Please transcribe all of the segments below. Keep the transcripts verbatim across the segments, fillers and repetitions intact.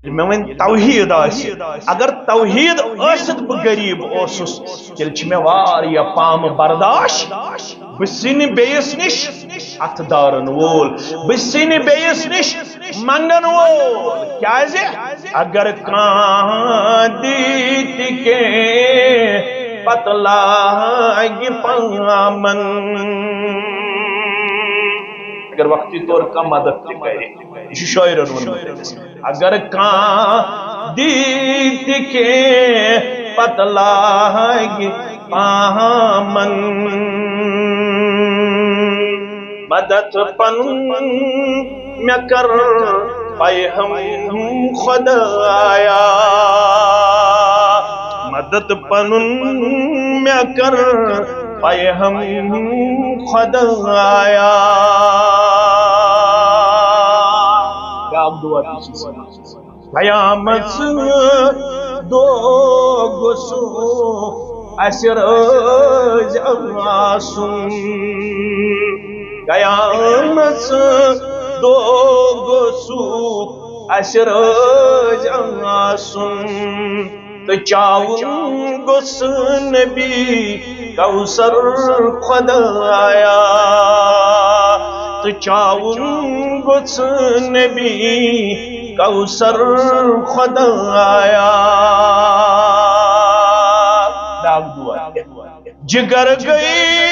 ییٚلہِ مےٚ وۄنۍ توحیٖد آسہِ، اگر توحیٖد ٲسِتھ بہٕ غریٖب اوسُس، تیٚلہِ چھِ مےٚ واریاہ پامہٕ برداش۔ بہٕ سِنہٕ بیٚیِس نِش اَتھٕ دارَن وول، بہٕ سِنہٕ بیٚیِس نِش منٛگَن وول۔ کیٛازِ؟ اگر کانٛہہ دی تہِ کینٛہہ، پتہٕ لاگہِ پامن۔ اگر وقتی طور کانٛہہ مدد تہِ کرِ، یہِ چھُ شٲعرن ووٚنمُت أمِس۔ اگر کانٛہہ دی تہِ کینٛہہ، پتہٕ لاگہِ پامن۔ مدد پنُن مےٚ کر پیہم خدایا، مدد پنُن مےٚ کر پیہم خدایا۔ بیٛاکھ دُعا تہِ چھُ قیامت دۄہ گوٚژھ اسہِ رٲضۍ آسُن۔ قیامت دۄہ گوٚژھ اسہِ رٲضۍ آسُن۔ تہٕ چاوُن گوٚژھ نبی کوثر خدایا، تہٕ چاوُن گوٚژھ نبی کوثر خدایا۔ بیٛاکھ دُعا۔ جگر گئی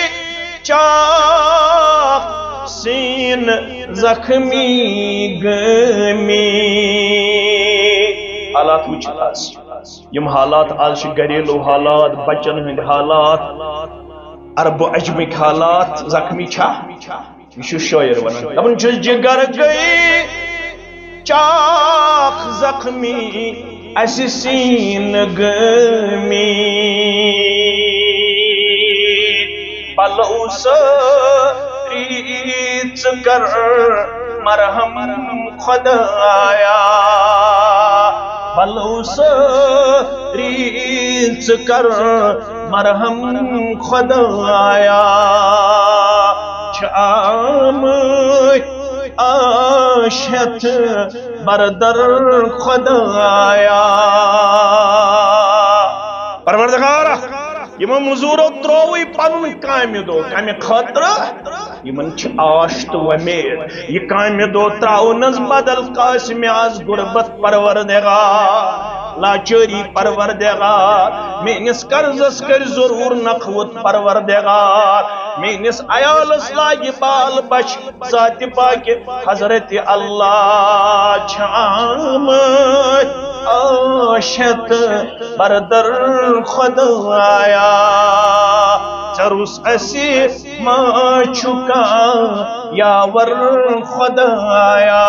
چاک سین زخمی گمی۔ حالات وٕچھِو آز۔ یِم حالات آز چھِ، گھریلو حالات، بچن ہٕنٛدۍ حالات، عرب و عجمٕکۍ حالات زخمی چھا؟ یہِ چھُ شٲعر ونان۔ دپان چھُس، جگر گئی چاک زخمی، اسہِ سین گمی۔ پلو سٲری ژٕ کر مرہم خدایا، پلو سٲری ژٕ کر مرہم خدایا۔ چھِ آمٕتۍ آش ہٮ۪تھ بردر خدایا۔ پروردگارا، یِمو مٔزوٗرو ترٛووُے پنُن کامہِ دۄہ کمہِ خٲطرٕ؟ یِمن چھِ آش تہٕ وۄمید۔ یہِ کامہِ دۄہ ترٛاوُن حظ بدل کٲنٛسہِ، مےٚ آز غربت پروردگار، لاچٲری پروردگار، میٲنِس قرضس کٔرۍ ضروٗر نکھوت پروردگار، میٲنِس عیالس لاگہِ بال بچ ذاتِ پاکہِ حضرت اللہ۔ چھِ آمٕتۍ آش ہٮ۪تھ بردر خدایا، ژےٚ روٚس اَسہِ ما چھُ کانٛہہ یاور خدایا،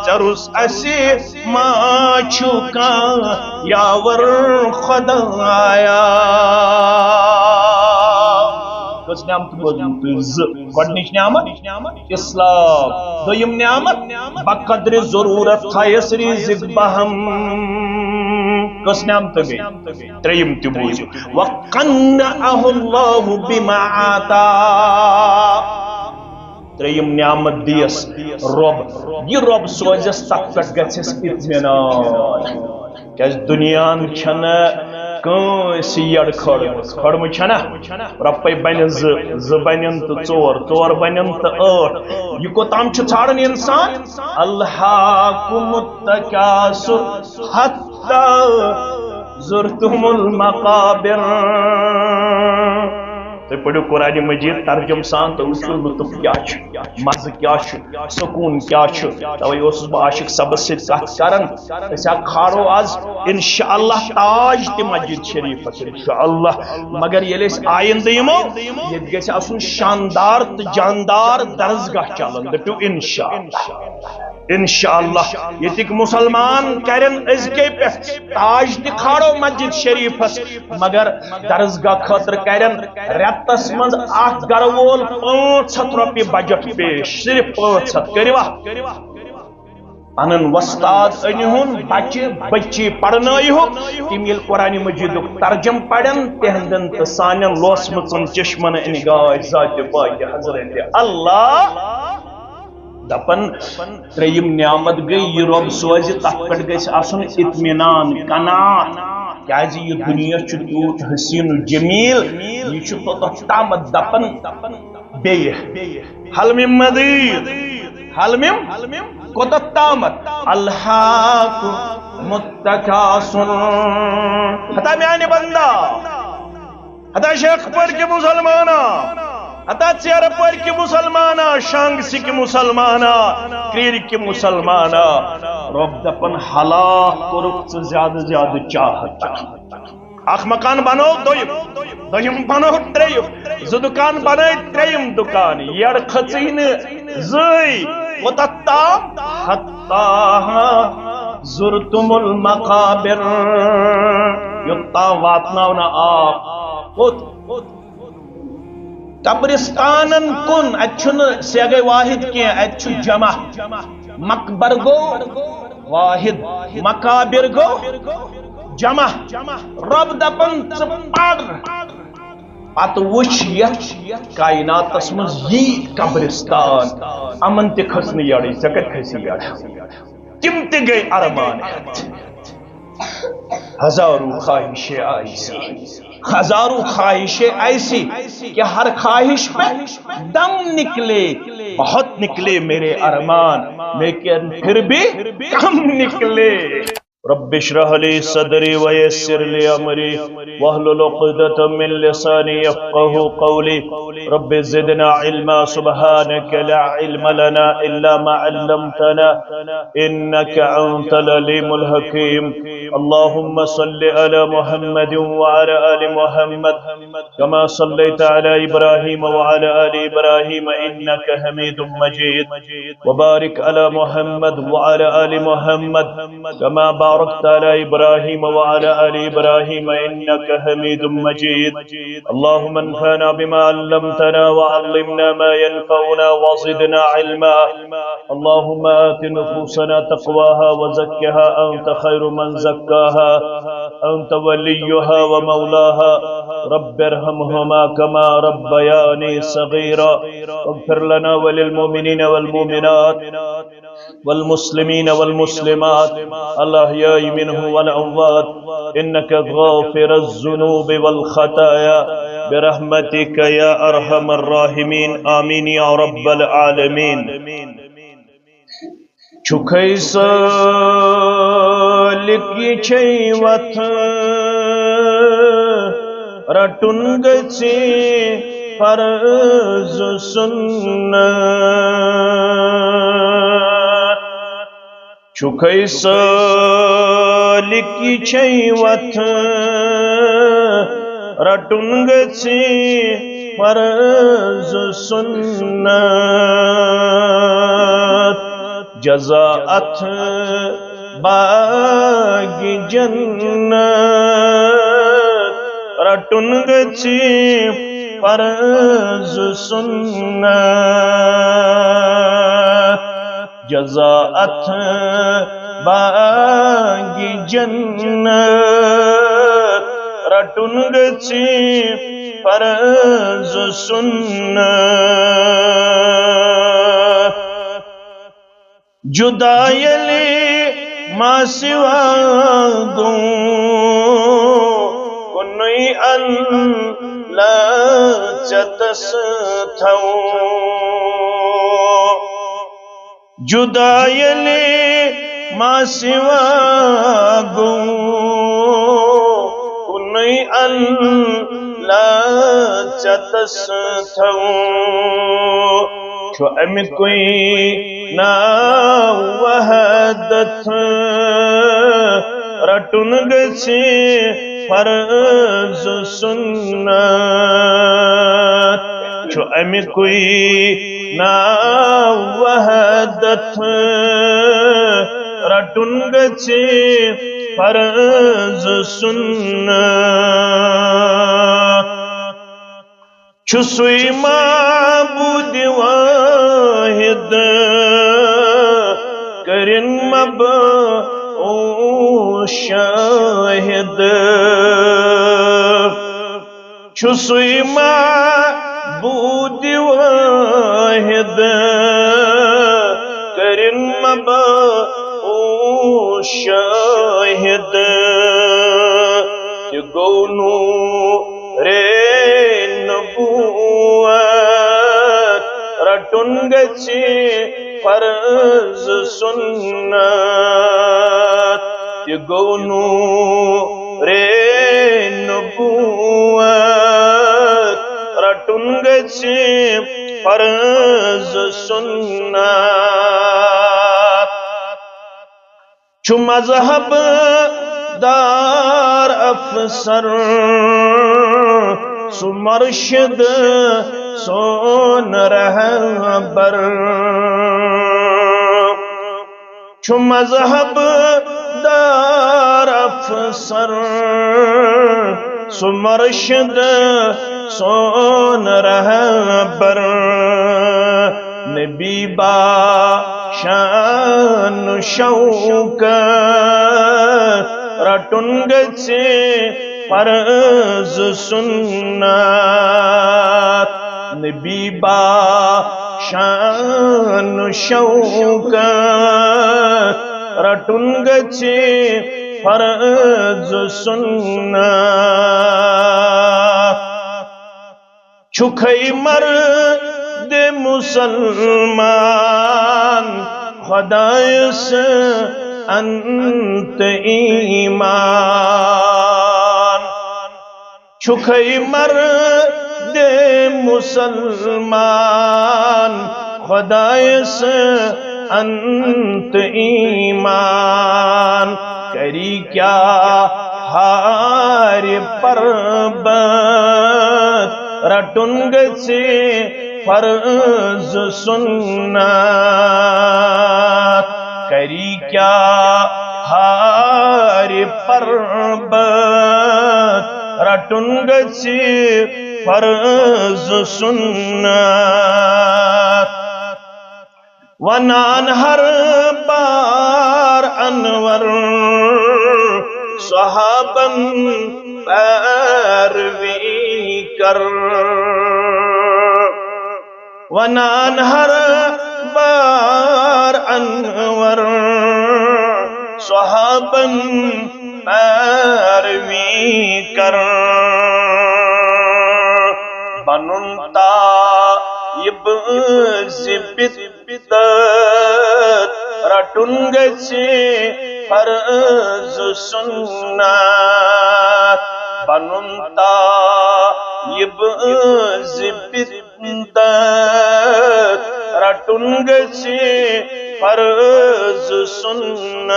ژےٚ روٚس اَسہِ ما چھُ کانٛہہ یاور خدایا۔ کٔژ نعمتہٕ بوزمُت تُہۍ؟ زٕ۔ گۄڈٕنِچ نعمت اسلام، دوٚیِم نعمت بقدر ضروٗرت تھایس رزق بہم۔ کٔژ نعمتہٕ گٔے؟ ترٛیٚیِم تہِ بوٗزِو، وقنعہ اللہ بما آتا۔ ترٛیٚیِم نعمت دیس رۄب، یہِ رۄب سوزٮ۪س، تتھ پٮ۪ٹھ گژھٮ۪س اطمینان۔ کیازِ دُنیاہن چھنہٕ کٲنٛسہِ یٔڑ کھٲڑمٕژ۔ کھٲڑمٕژ چھنہ؟ رۄپے بنہِ زٕ، زٕ بنن تہٕ ژور، ژور بنن تہٕ ٲٹھ۔ یہِ کوٚتام چھُ ژھانڈان انسان؟ الہاکم التکاثر حتی زرتم المقابر۔ تُہۍ پٔرِو قرآن مجید ترجمہٕ سان، تُہۍ وٕچھِو لطف کیٛاہ چھُ، مزٕ کیٛاہ چھُ، سکوٗن کیٛاہ چھُ۔ توے اوسُس بہٕ عاشق صٲبس سۭتۍ کتھ کران۔ أسۍ ہا کھارو آز انشاءاللہ تاج تہِ مسجد شریفس انشاءاللہ۔ مگر ییٚلہِ أسۍ آیندٕ یِمو، ییٚتہِ گژھِ آسُن شاندار تہٕ جاندار درسگاہ چلان۔ دٔپِو انشاءاللہ۔ انشاءاللہ ییٚتِکۍ مُسلمان کرن أزکے پٮ۪ٹھ تاج تہِ کھارو مسجد شریفس، مگر درسگاہ خٲطرٕ کرن رٮ۪تس منٛز اکھ گرٕ وول پانٛژھ ہتھ رۄپیہِ بجٹ پیش، صرف پانٛژھ ہتھ۔ کٔرِوا؟ پنُن وۄستاد أنِہُن، بچہِ بچی پرنٲیہُکھ، تِم ییٚلہِ قرآن مجیدُک ترجمہٕ پرن، تِہنٛدٮ۪ن تہٕ سانٮ۪ن لوسمٕژن چشمن انہِ گاش ذاتِ پاکہِ حضرت اللہ۔ دپان، ترٛیٚیِم نعمت گٔے، یہِ رۄب سوزِ، تتھ پٮ۪ٹھ گژھِ آسُن اطمینان، قناعت۔ کیازِ یہِ دُنیا چھُ تیوٗت حسین و جمیل، یہِ چھُ توٚتتھ تامتھ دپان بیٚیہِ، "هل من مزید؟" هل من، کوٚتتھ تامتھ؟ "الہاکم التکاثر۔" ہتا میانہِ بندہ، ہتا شیخ پٔرۍ کہِ مسلمانا، ہتا ژیرٕ پٔرۍ کہِ مسلمانا، شانگ سہِ کہِ مسلمانا، کرٛیٖرِ کہِ مسلمانا۔ رۄب دپان، ہلاک کوٚرُکھ ژٕ زیادٕ زیادٕ چاہت۔ اکھ مکان بنو، دوٚیِم، دوٚیِم بنو، ترٛیٚیِم، زٕ دُکان بنٲے، ترٛیٚیِم دُکان، یٔڑ کھٔژٕے نہٕ زٕے۔ کوٚتتھ تام؟ حتی زرتم المقابر، یوٚت تام واتناونہٕ آو۔ کوٚت؟ قبرستانن کُن۔ اتہِ چھُنہٕ صیغہ واحد کینٛہہ، اتہِ چھُ جمع۔ مقبر گوٚو واحد، مقابر گوٚو جمع۔ رۄب دپان، ژٕ پَر۔ پتہٕ وٕچھ یتھ کائناتس منٛز یی قبرستان، یِمن تہِ کھٔژ نہٕ یٔڑٕے، ژےٚ کتہِ کھسی یٔڑ؟ تِم تہِ گٔے ارمان ہٮ۪تھ۔ ہزاروں خواہشیں ایسی، ہزاروں خواہشیں ایسی کہ ہر خواہش پہ دم نکلے، بہت نکلے میرے ارمان، لیکن پھر بھی کم نکلے۔ رب اشرح لي صدري ويسر لي أمري واحلل عقدة من لساني يفقهوا قولي. رب زدنا علما، سبحانك لا علم لنا إلا ما علمتنا إنك أنت العليم الحكيم. اللهم صل على محمد وعلى آل محمد كما صليت على إبراهيم وعلى آل إبراهيم إنك حميد مجيد. وبارك على محمد وعلى آل محمد كما باركت على إبراهيم وعلى آل إبراهيم إنك حميد مجيد. اللهم انفعنا بما علمتنا وعلمنا ما ينفعنا وزدنا علما. اللهم آت نفوسنا تقواها وزكها أنت خير من زكاها أنت وليها ومولاها. رب ارحمهما كما ربياني صغيرا. واغفر لنا وللمؤمنين والمؤمنات والمسلمين والمسلمات الأحياء منهم والأموات إنك غافر الذنوب والخطايا برحمتك يا أرحم الراحمين. آمين يا رب العالمين. چھُکھے سالک یہِ چھے وتھ، رٹُن گژھِ فرض سنت۔ چھُکھے سالک یہِ چھے وتھ، رٹُن گژھِ فرض سنت۔ جزا اتھ باغِ جنت، رٹُن گژھِ فرض سنت۔ جزا اتھ باغِ جنت، رٹُن گژھِ فرض سنت۔ جدا ییٚلہِ ما سوا گوٚو، کُنُے اللہ ژےٚ تس تھاوو۔ جدا ییٚلہِ ما سوا گوٚو، کُنُے اللہ ژےٚ تس تھاوو۔ چھُ اَمہِ کُے ناو وحدت، رٹُن گژھِ فرض سنت۔ چھُ اَمہِ کُے ناو وحدت، رٹُن گژھِ فرض سنت۔ چھُ سُے معبود واحد، کٔرِن مبعوث شاہد۔ چھُ سُے معبود واحد، بہٕ اوس شٲہِد، تہِ گوٚو نوٗرے نبوت، رٹُن گژھِ فرض سُنت، تہِ گوٚو نوٗرے نبوت، رٹُن گژھِ فرض سُنت۔ چھُ مذہب دار افسر سُہ مرشد سون رہبر۔ چھُ مذہب دار افسر سُہ مرشد سون رہبر۔ نبی با شان شوکت، رٹُن گژھِ فرض سُنت۔ نبی با شان شوکت، رٹُن گژھِ فرض سُنت۔ چھُکھے مرد مسلمان خدایس انت ایمان۔ چھُکھے مرد مسلمان خدایس انت ایمان۔ کری کیا ہارِ پربت، رٹُن گژھِ فرض سُنت۔ کری کیا ہارِ پربت، رٹُن گژھِ فرض سُنت۔ ونان ہر بار انور صحابن پیروی کر۔ ونان ہر بار انور صحابن پیروی کر۔ بنُن تائب ز بدعت، رٹُن گژھِ فرض سُنت۔ بنُن تائب ز بدعت، رٹُن گژھِ فرض سُنت۔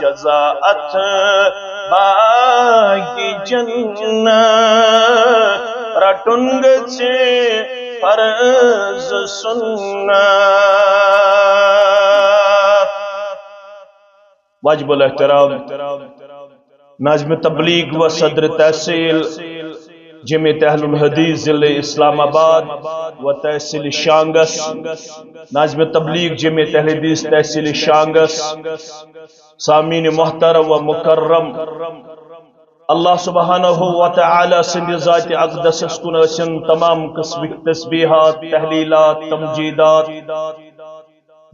جزا اتھ باقی جنت، رٹُن گژھِ فرض سُنت۔ واجب الاحترام ناظم تبلیغ و صدر تحصیل جمعیت اہل الحدیث ضلع اسلام آباد و تحصیل شانگس، ناظم تبلیغ جمعیت اہل حدیث تحصیل شانگس، سامعین محترم و مکرم، اللہ سبحانہ و تعالی سٕنٛدِ ذاتِ اقدسس کُن ٲسِن تمام قسمٕکۍ تسبیحات، تحلیلات، تمجیدات،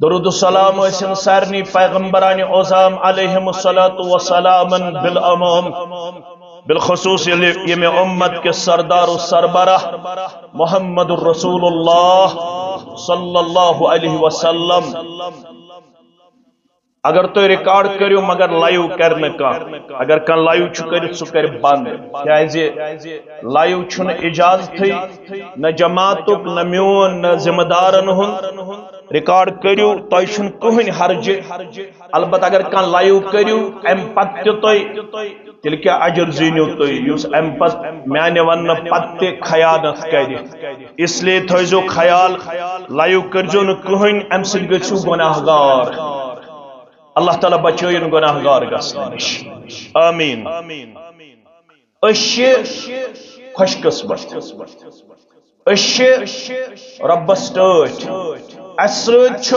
درود و سلام ٲسِن سارنٕے پیغمبرانِ عظام علیہم الصلوۃ والسلام بالعموم، بالخصوص ییٚلہِ ییٚمہِ اُمت کِس سردار و سربراہ محمد رسول اللہ صلی اللہ علیہ وسلم۔ اگر تُہۍ ریکارڈ کٔرِو مگر لایو کرِ نہٕ کانٛہہ۔ اگر کانٛہہ لایو چھُ کٔرِتھ، سُہ کرِ بند، کیازِ لایو چھُنہٕ اجازتھٕے نہ جماعتُک، نہ میون، نہ ذمہ دارن ہُنٛد۔ ریکارڈ کٔرِو، تۄہہِ چھُنہٕ کٕہٕنۍ حرجہِ۔ البتہ اگر کانٛہہ لایو کٔرِو، امہِ پتہٕ تہِ تُہۍ، تیٚلہِ کیٛاہ اجر زیٖنِو تُہۍ، یُس امہِ پتہٕ میانہِ وننہٕ پتہٕ تہِ خیانت کرِ؟ اس لیے تھٲیزیو خیال، لایو کٔرزیو نہٕ کٕہٕنۍ، امہِ سۭتۍ گٔژھِو گۄناہ گار۔ اللہ تعالیٰ بچٲیِن گۄناہ گار گژھنہٕ نِش۔ آمین۔ أسۍ چھِ خۄش قسمت، أسۍ چھِ رۄبس ٹٲٹھۍ، اسہِ سۭتۍ چھُ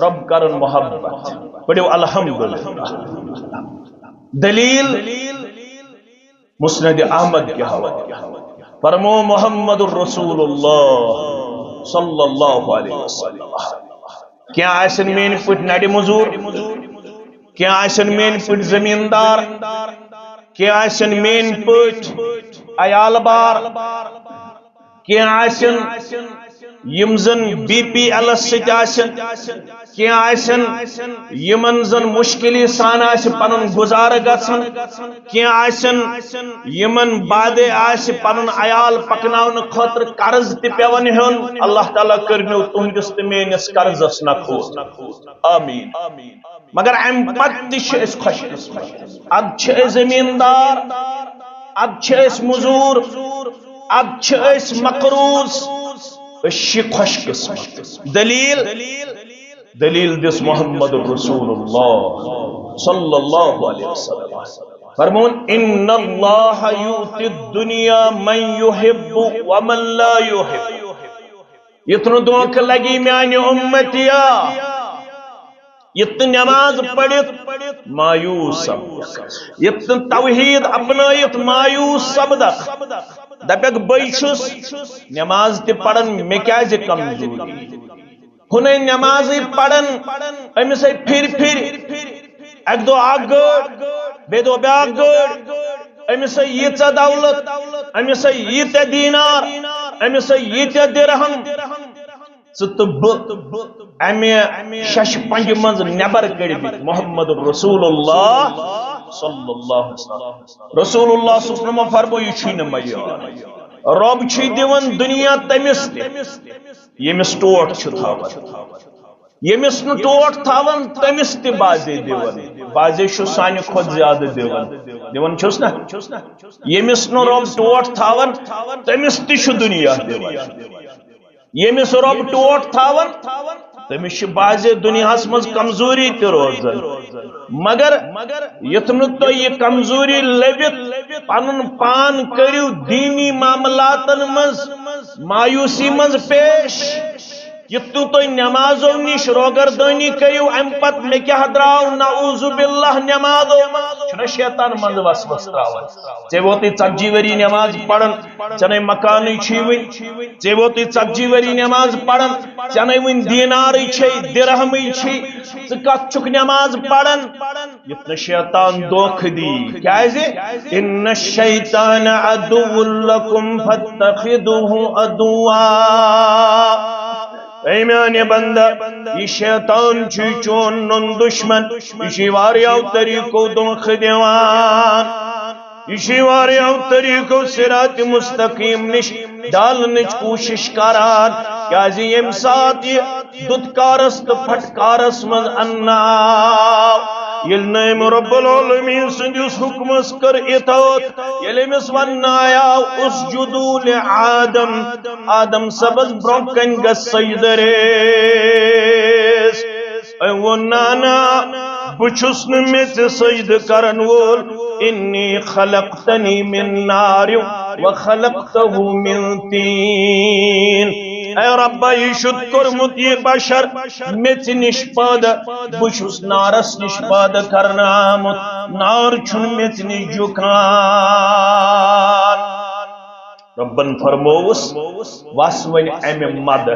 رۄب کران محبت۔ پٔرِو الحمدللہ۔ دلیل مسند احمد کے حوالے۔ فرمو محمد رسول اللہ صلی اللہ علیہ وسلم۔ کینٛہہ آسن میٲنۍ پٲٹھۍ نڈِ مزور، کینٛہہ آسن میٲنۍ پٲٹھۍ زمیٖندار، کینٛہہ آسن میٲنۍ پٲٹھۍ عیال بار، کینٛہہ آسن یِم زن بی پی ایلس سۭتۍ آسن، کینٛہہ آسن یِمن زن مشکلی سان آسہِ پنُن گُزارٕ گژھان، کینٛہہ آسن یِمن بعدے آسہِ پنُن عیال پکناونہٕ خٲطرٕ قرض تہِ پٮ۪وان ہیوٚن۔ اللہ تعالیٰ کٔرنو تُہنٛدِس تہٕ میٲنِس قرضس نکھوت۔ آمین۔ مگر امہِ پتہٕ تہِ چھِ أسۍ خۄش قسمت۔ ادٕ چھِ أسۍ زمیٖندار، ادٕ چھِ أسۍ مزور، ادٕ چھِ أسۍ مقروض۔ أسۍ چھِ خۄش قسمت۔ دلیل، دلیل دِژ محمد رسول اللہ صلی اللہ علیہ وسلم۔ فرمون، ان اللہ یؤتی الدنیا من یحب ومن لا یحب۔ یُتھ نہٕ دھوکہٕ لگی میانہِ اُمتیا، یُتھ نہٕ نماز پٔرِتھ مایوس سپدکھ، یُتھ نہٕ توحید اپنٲیِتھ مایوس سپدکھ، دپکھ بٕے چھُس نماز تہِ پران، مےٚ کیازِ کمزوری؟ ہُنے نمازٕے پران، أمِسے پھِرِ پھِرِ، اکہِ دۄہ اکھ گٲڑ، بیٚیہِ دۄہ بیاکھ گٲڑ، أمِسے ییٖژاہ دولت، أمِسے ییٖتیٛاہ دینار، أمِسے ییٖتیٛاہ درہم۔ ژٕ تہٕ بہٕ امہِ ششہِ پنجہِ منٛز نٮ۪بر کٔڑمٕتۍ محمد رسول اللہ صلی اللہ علیہ وسلم۔ رسول اللہ صلی اللہ علیہ وسلم فرمو، یہِ چھُے نہٕ معیار۔ رۄب چھُے دِوان دُنیا تٔمِس تہِ، ییٚمِس ٹوٹھ چھُ تھاوان۔ ییٚمِس نہٕ ٹوٹھ تھاوان، تٔمِس تہِ بعضے دِوان۔ بعضے چھُ سانہِ کھۄتہٕ زیادٕ دِوان۔ دِوان چھُس نا؟ ییٚمِس نہٕ رۄب ٹوٹھ تھاوان، تٔمِس تہِ چھُ دُنیا دِوان۔ ییٚمِس رۄب ٹوٹھ تھاوان، تٔمِس چھِ بعضے دُنیاہَس منٛز کمزوری تہِ روزان۔ مگر یُتھ نہٕ تُہۍ یہِ کمزوری لٔبِتھ پنُن پان کٔرِو دیٖنی معاملاتن منٛز مایوسی منٛز پیش، یُتھ نہٕ تُہۍ نمازو نِش روگردٲنی کٔرِو، امہِ پتہٕ مےٚ کیٛاہ درٛاو نعوذ باللہ نمازو منٛز؟ چھُنہ شیطان منٛزٕ وسوسہٕ ترٛاوان؟ ژےٚ ووتُے ژتجی ؤری نماز پران، ژےٚ نے مکانٕے چھُے وٕنہِ، ژےٚ ووتُے ژتجی ؤری نماز پران، ژےٚ نے وٕنہِ دینارٕے چھے، درہمٕے چھے، ژٕ کتھ چھُکھ نماز پران؟ یُتھ نہٕ شیطان دھوکہٕ دی۔ کیازِ؟ ان الشیطان عدو لکم فاتخذوہ عدوا۔ اے میانہِ بندہ، یہِ شیطان چھُے چون نوٚن دشمن، یہِ چھُے واریاہو طریقو دھوکہٕ دِوان۔ یہِ چھُے واریاہو طریقو صراط مستقیم نِش ڈالنٕچ کوٗشِش کران۔ کیازِ ییٚمہِ ساتہٕ یہِ دُتکارس تہٕ پھٹکارس منٛز اننہٕ آو، ییٚلہِ نہٕ أمۍ رب العالمین سٕنٛدِس حُکمس کٔر اطاعت، ییٚلہِ أمِس وننہٕ آو، اسجدوا لآدم، آدم صٲبس برونٛہہ کنہِ گژھ سجدٕ ریز۔ أمۍ ووٚن، نہ، نہ، بہٕ چھُس نہٕ میٚژِ سجدٕ کرن وول۔ انی خلقتنی من نار وخلقتہ من طین۔ اے ربا، یہِ چھُتھ کوٚرمُت یہِ بشر میٚژِ نِش پٲدٕ، بہٕ چھُس نارس نِش پٲدٕ کرنہٕ آمُت، نار چھُنہٕ میٚژِ نِش جُکان۔ ربن فرمووُس، وس وۄنۍ امہِ مدٕ۔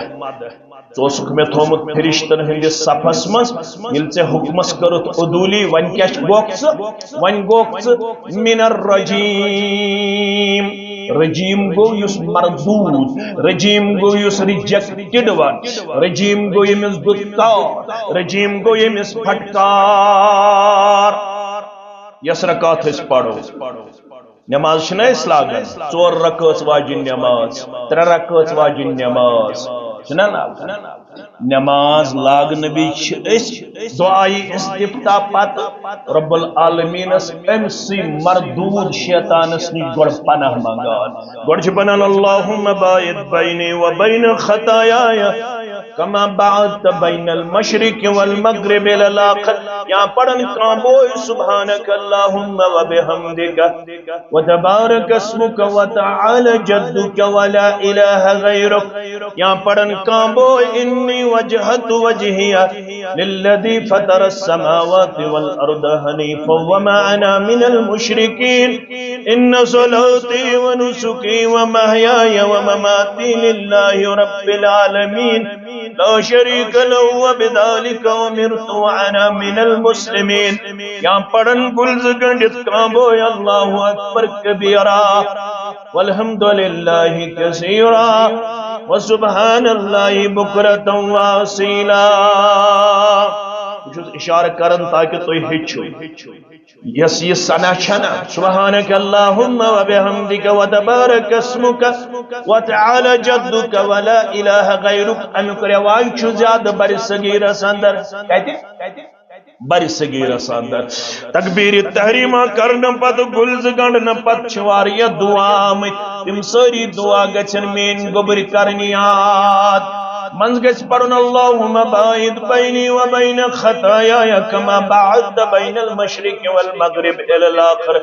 ژٕ اوسُکھ مےٚ تھوٚومُت فرشتن ہٕنٛدِس صفس منٛز، ییٚلہِ ژےٚ حُکمس کٔرٕتھ عدوٗلی، وۄنۍ کیٛاہ چھُ، گوکھ ژٕ؟ وۄنۍ گوکھ ژٕ من الرجیم۔ رجیم گوٚو یُس مردوٗد، رجیم گوٚو یُس rejected one، رجیم گوٚو ییٚمِس دُتکار، رجیم گوٚو ییٚمِس پھٹکار۔ یۄس رکعت أسۍ پرو، نماز چھِنہ أسۍ لاگان، ژور رکٲژ واجِنۍ نماز، ترٛےٚ رکٲژ واجِنۍ نماز، چھِنہ لاگان؟ نماز لاگنہٕ وِزِ چھِ أسۍ دعایہِ استفتاح پتہٕ رب العالمینس أمۍ سٕے مردوٗد شیطانس نِش گۄڈٕ پناہ منٛگان۔ گۄڈٕ چھِ پنان، اللہم باعد بینی و بین خطایای کما بعدت بین المشرق والمغرب الی الاخر۔ یا پران کانٛہہ بوے سبحانک اللہم و بحمدک وتبارک اسمک وتعالی جدک ولا الہ غیرک۔ یا پران کانٛہہ بوے انی وجہت وجہی للذی فطر السماوات والارض حنیفا وما انا من المشرکین۔ ان صلاتی ونسکی ومحیای ومماتی للہ رب العالمین۔ لا شريك له وبذلك أمرت وأنا من المسلمين۔ یا پرن گلزٕ گنڈِتھ کانٛبو اللہ اکبر کبیرا، والحمد لله كثيرا، وسبحان الله بكرة وأصيلا۔ بہٕ چھُس اشارٕ کران تاکہ تُہۍ ہیٚچھِو۔ یۄس یہِ ثنا چھنا، سبحانك اللهم وبحمدك وتبارك اسمك وتعالى جدك ولا إله غيرك، امیُک رواج چھُ زیادٕ برِ صغیرس اندر۔ کتہِ؟ برِ صغیرس اندر۔ تکبیر تحریمہ کرنہٕ پتہٕ، گلزٕ گنڈنہٕ پتہٕ چھِ واریاہ دعا آمٕتۍ۔ تِم سٲری دعا گژھن میٲنۍ گوٚبٕرۍ کرنہِ یاد۔ منٛز گژھِ پرُن، اللهم باعد بيني وبين خطاياي كما بعدت بين المشرق والمغرب إلى الآخر۔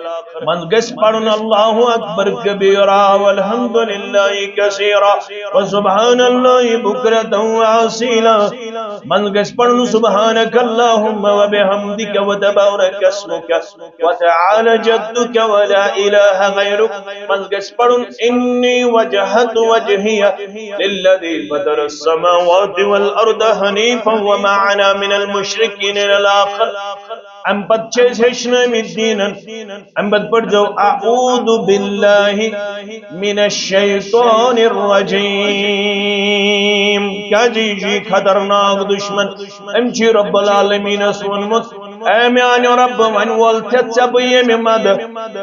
منٛز گژھِ پرُن، الله أكبر كبيرا والحمد لله كثيرا وسبحان الله بكرة وأصيلا۔ منٛز گژھِ پرُن، سبحانك اللهم وبحمدك وتبارك اسمك وتعالى جدك ولا إله غيرك۔ منٛز گژھِ پرُن، إني وجهت وجهي للذي فطر السماوات والأرض حنيفا وما أنا من المشركين إلى الآخر۔ امہِ پتہٕ چھِ أسۍ ہیٚچھنٲومٕتۍ دیٖنن۔ امہِ پتہٕ پٔرۍزیو، أعوذ بالله من الشيطان الرجيم۔ کیٛازِ یہِ چھُ خطرناک دشمن؟ أمۍ چھُ رب العالمینس ووٚنمُت، اے میانیو رب، وۄنۍ وول تھے ژےٚ بہٕ ییٚمہِ مدٕ۔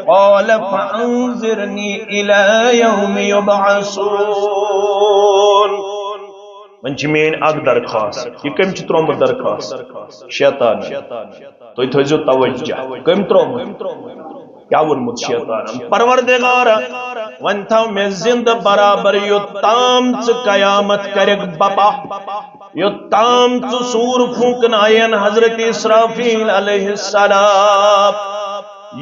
قال فأنظرني إلى يوم يبعثون۔ وۄنۍ چھِ میٲنۍ اکھ درخواست۔ یہِ کٔمۍ چھُ ترٛوومُت درخواست؟ شیطان۔ تُہۍ تھٲیزیو توجہ۔ کٔمۍ ترٛوومُت؟ کیٛاہ ووٚنمُت شیطانن؟ پروردگارا، وۄنۍ تھاو مےٚ زندٕ برابر یوٚتام ژٕ قیامت کرکھ بپا، یوٚتام ژٕ سوٗر پھوٗکناین حضرت اسرافیل علیہ السلام۔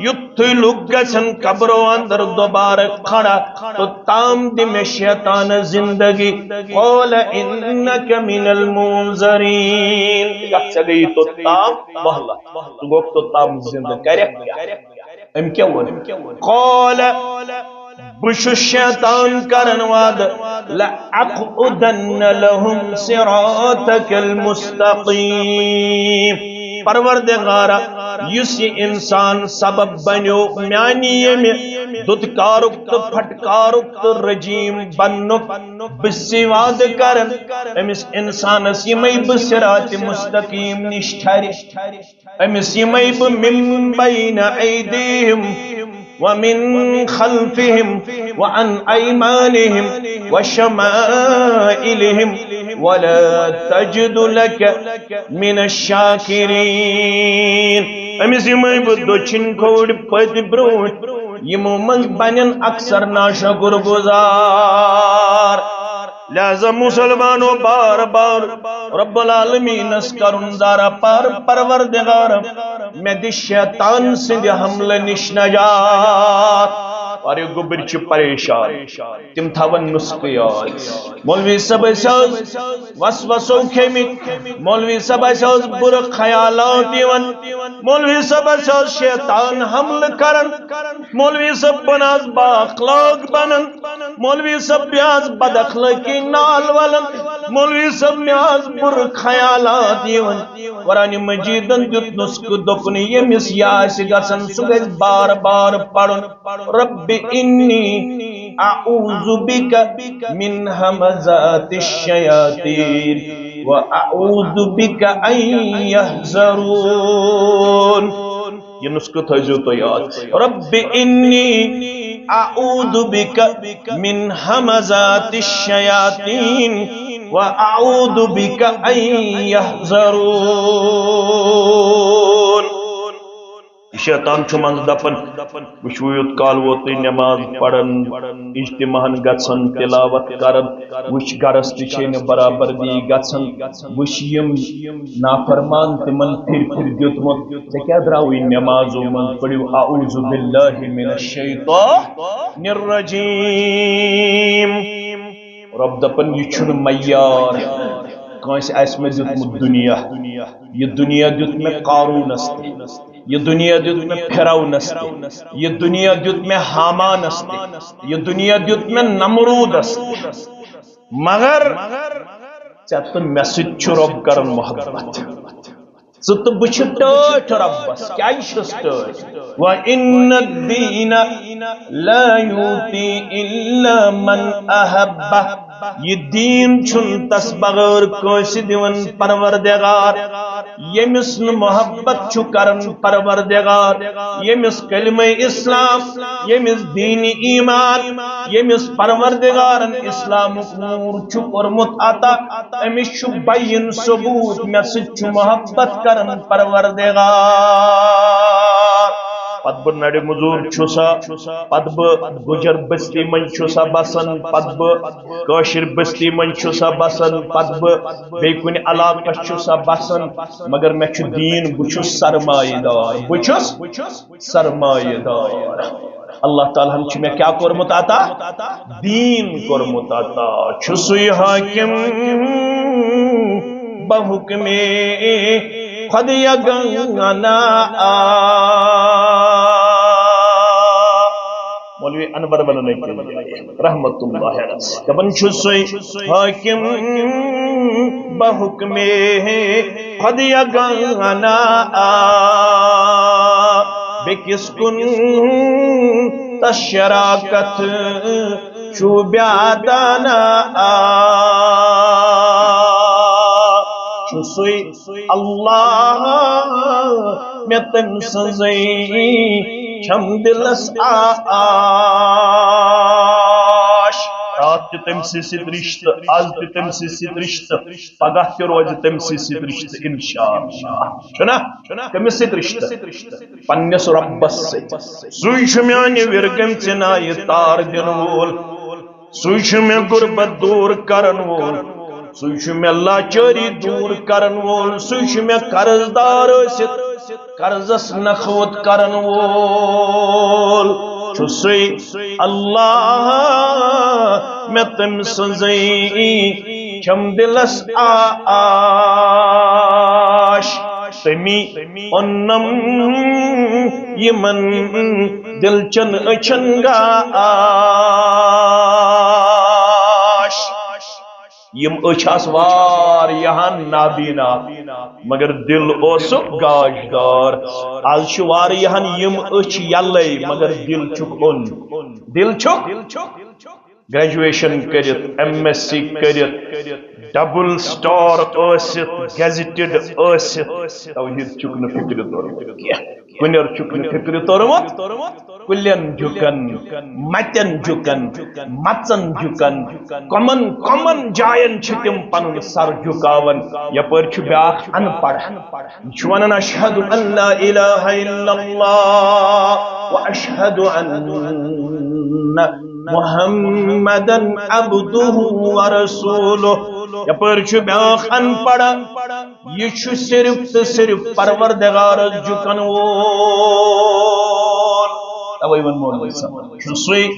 یُتھُے لُکھ گژھن قبرو اندر دوبارٕ کھڑا، توٚتام دِ مےٚ شیطانس زندگی۔ قال إنك من المنظرين۔ یتھ ژےٚ گٔیی توٚتام مہلت، ژٕ گوٚکھ توٚتام زندٕ، کرکھ کیٛاہ؟ أمۍ کیٛاہ ووٚن؟ قال، بہٕ چھُس شیطان کرن وعدٕ، لأقعدن لهم صراطك المستقيم۔ پروردگارا، یُس یہِ انسان سبب بنیو میانہِ ییٚمہِ دُتکارُک تہٕ پھٹکارُک تہٕ رجیم بننُک، بہٕ چھُسے وعدٕ کران أمِس انسانس یِمے بہٕ صراط مستقیم نِش ٹھرِ۔ أمِس یِمے بہٕ من بين أيديهم ومن خلفهم وعن أيمانهم وشمائلهم ولا تجد لك من الشاكرين۔ أمِس یِمے بہٕ دٔچھِنۍ کھووٕرۍ پٔتۍ برونٛٹھ، یِمو منٛز بنن اکثر ناشکر گزار۔ لہذا مسلمانو، بار بار رب العالمینس کرُن زارا، پر پروردگار، مےٚ دِ شیطان سٕنٛدِ حملہٕ نِش نجات۔ واریاہ گوٚبرۍ چھِ پریشان، تِم تھاون نسخہٕ یاد۔ مولوی صٲب ٲسۍ حظ وسوسو کھیٚمٕتۍ، مولوی صٲب ٲسۍ حظ بُرٕ خیالات یِوان، مولوی صٲب ٲسۍ حظ شیطان حملہٕ کران، مولوی صٲب بن آز با اخلاق بنن، مولوی صٲب مےٚ آز بد اخلٲقی نال ولن، مولوی صٲب مےٚ آز بُرٕ خیالات یِوان۔ قرآن مجیدن دیُت نسخہٕ، دوٚپُن ییٚمِس یہِ آسہِ گژھان سُہ گژھِ بار بار پرُن، رب انی اعوذ بک من همزات الشیاطین و اعوذ بک ان یحضرون۔ یہِ نسخہٕ تھٲیزیو تُہۍ یاد۔ رب انی اعوذ بک من همزات الشیاطین و اعوذ بک ان یحضرون۔ شیطان چھُ منٛزٕ دپان، وٕچھِو، یوٗت کال ووت تُہۍ نٮ۪ماز پران، اجتماعن گژھان، تلاوت کران، وٕچھ، گرس تہِ چھے نہٕ برابردی گژھان، وٕچھ، یِم نافرمان، تِمن پھِرِ پھِرِ دیُتمُت، ژےٚ کیٛاہ درٛاوُے نٮ۪مازو منٛز؟ پٔرِو اعوذ باللہ من الشیطان الرجیم۔ رب دپان، یہِ چھُنہٕ معیار، کٲنٛسہِ آسہِ مےٚ دیُتمُت دُنیا، یہِ دُنیا دیُت مےٚ قارونس تہِ، یہِ دُنیا دیُت مےٚ فرعونس تہِ، یہِ دُنیا دیُت مےٚ ہامانس تہِ، یہِ دُنیا دیُت مےٚ نمروٗدس تہِ۔ مگر ژےٚ تہٕ مےٚ سۭتۍ چھُ رۄب کران محبت۔ ژٕ تہٕ بہٕ چھِ ٹٲٹھۍ رۄبس۔ کیٛازِ چھِس ٹٲٹھۍ؟ وَإِنَّ الدِّينَ لَا يُؤْتَىٰ إِلَّا مَنْ أَحَبَّ۔ یہِ دیٖن چھُنہٕ تس بغٲر کٲنٛسہِ دِوان پروردگار، ییٚمِس نہٕ محبت چھُ کران پروردگار، ییٚمِس کلمہ اسلام، ییٚمِس دین ایمان، ییٚمِس پروردگارن اسلامُک نور چھُ کوٚرمُت عطا، أمِس چھُ بین ثبوت، مےٚ سۭتۍ چھُ محبت کران پروردگار۔ پتہٕ بہٕ نڑِ مزور چھُسا، پتہٕ بہٕ گُجر بستی منٛز چھُسا بسان، پتہٕ بہٕ کٲشِر بستی منٛز چھُسا بسان، پتہٕ بہٕ بیٚیہِ کُنہِ علاقس چھُسا بسان، مگر مےٚ چھُ دیٖن، بہٕ چھُس سرمایہ دار، بہٕ چھُس سرمایہ دار۔ اللہ تعالیٰ ہن چھُ مےٚ کیٛاہ کوٚرمُت عطا؟ دیٖن کوٚرمُت عطا۔ چھُ سُے حٲکِم بحُکمِ خۄد یگانہ۔ مولوی انور ولنکی رحمت اللہ علیہ دپان چھُ سُے حٲکِم بحُکمِ خۄد یگانہ، بیٚکِس کُن تس شراکت چھُ بیادانہ۔ چھُ سُے اللہ، مےٚ تٔمۍ سٕنٛزٕے چھم دِلس آش۔ راتھ تہِ تٔمۍ سٕے سۭتۍ رِشتہٕ، از تہِ تٔمۍ سٕے سۭتۍ رِشتہٕ، پگاہ تہِ روزِ تٔمۍ سٕے سۭتۍ رِشتہٕ، انشاءاللہ۔ چھُنا؟ کٔمِس سۭتۍ رِشتہٕ؟ پننِس رۄبس سۭتۍ۔ سُے چھُ میانہِ وِرگٔمژِ نایہِ تار دِنہٕ وول۔ سُے چھُ مےٚ غُربت دوٗر کرن وول، سُے چھُ مےٚ لاچٲری دوٗر کرن وول، سُے چھُ مےٚ قرض دار ٲسِتھ قرضس نکھوت کرن وول۔ چھُ سُے اللہ، مےٚ تٔمۍ سٕنٛزٕے چھم دِلس آش۔ تٔمی اوٚنم یِمن دِلچن أچھن گاش۔ یِم أچھ آسہٕ واریاہن نابینا، مگر دِل اوسُکھ گاشدار۔ از چھِ واریاہن یِم أچھ یلے، مگر دِل چھُکھ اوٚن۔ دِل چھُکھ گریجویشن کٔرِتھ، ایم ایس سی کٔرِتھ، ڈبل سٹار ٲسِتھ، گیزٹڈ ٲسِتھ، توحید چھُکھ نہٕ فکرِ توٚرمُت کینٛہہ۔ کُنٮ۪ر چھُکھ نہٕ فکرِ توٚرمُت، کُلٮ۪ن جُکن، متٮ۪ن جُکن، مژن جُکن، کۄمن کۄمن جاین چھِ تِم پنُن سر جُکاوان۔ یپٲرۍ چھُ بیاکھ ان پڑھ، یہِ چھُ ونان، "اشہد ان لا الہ الا اللہ و اشہد ان محمدن عبدہ و رسولہ۔" یپٲرۍ چھُ بیاکھ ان پڑھ، یہِ چھُ صرف تہٕ صرف پروردگارس جُکن وول۔ توے ووٚن مولوی صٲبن، چھُ سُے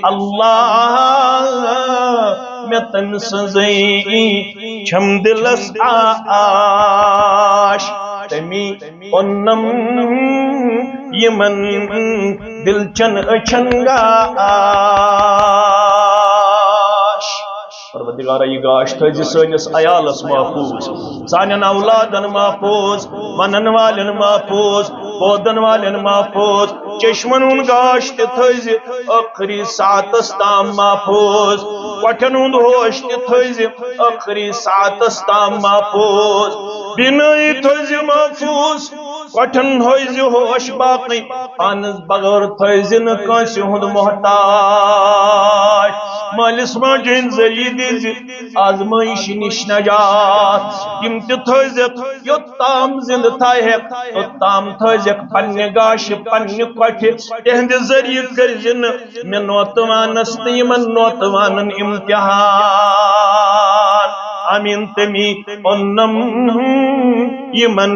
اللہ، مےٚ تٔمۍ سٕنٛزٕے چھم دِلس آش۔ تٔمی اوٚنم یِمن دِلچن أچھن گاش۔ پروردگارا، یہِ گاش تھٲوزِ سٲنِس عیالس محفوظ، سانٮ۪ن اولادن محفوظ، ونن والٮ۪ن محفوظ، بوزن والٮ۪ن محفوظ۔ چشمن ہُنٛد گاش تہِ تھٲوزِ ٲخری ساعتس تام محفوظ، کۄٹھٮ۪ن ہُنٛد ہوش تہِ تھٲوزِ ٲخری ساعتس تام محفوظ، بینٲیی تھٲوزِ محفوظ، کۄٹھٮ۪ن ہٲوزِ ہوش باقٕے، پانس بغٲر تھٲوزِ نہٕ کٲنٛسہِ ہُنٛد محتاج۔ مٲلِس ماجہِ ہٕنٛدۍ ذٔریعہٕ دیٖزِ آزمٲیشہِ نِش نجات۔ یِم تہِ تھٲوزٮ۪کھ، یوٚت تام زِندٕ تھاوہٮ۪کھ، توٚت تام تھٲوزٮ۪کھ پننہِ گاشہِ، پننہِ کۄٹھِ۔ تِہنٛدِ ذٔریعہٕ کٔرزِ نہٕ مےٚ نوتوانس تہٕ یِمن نوتوانن امتحان۔ آمین۔ تٔمی اوٚنم یِمن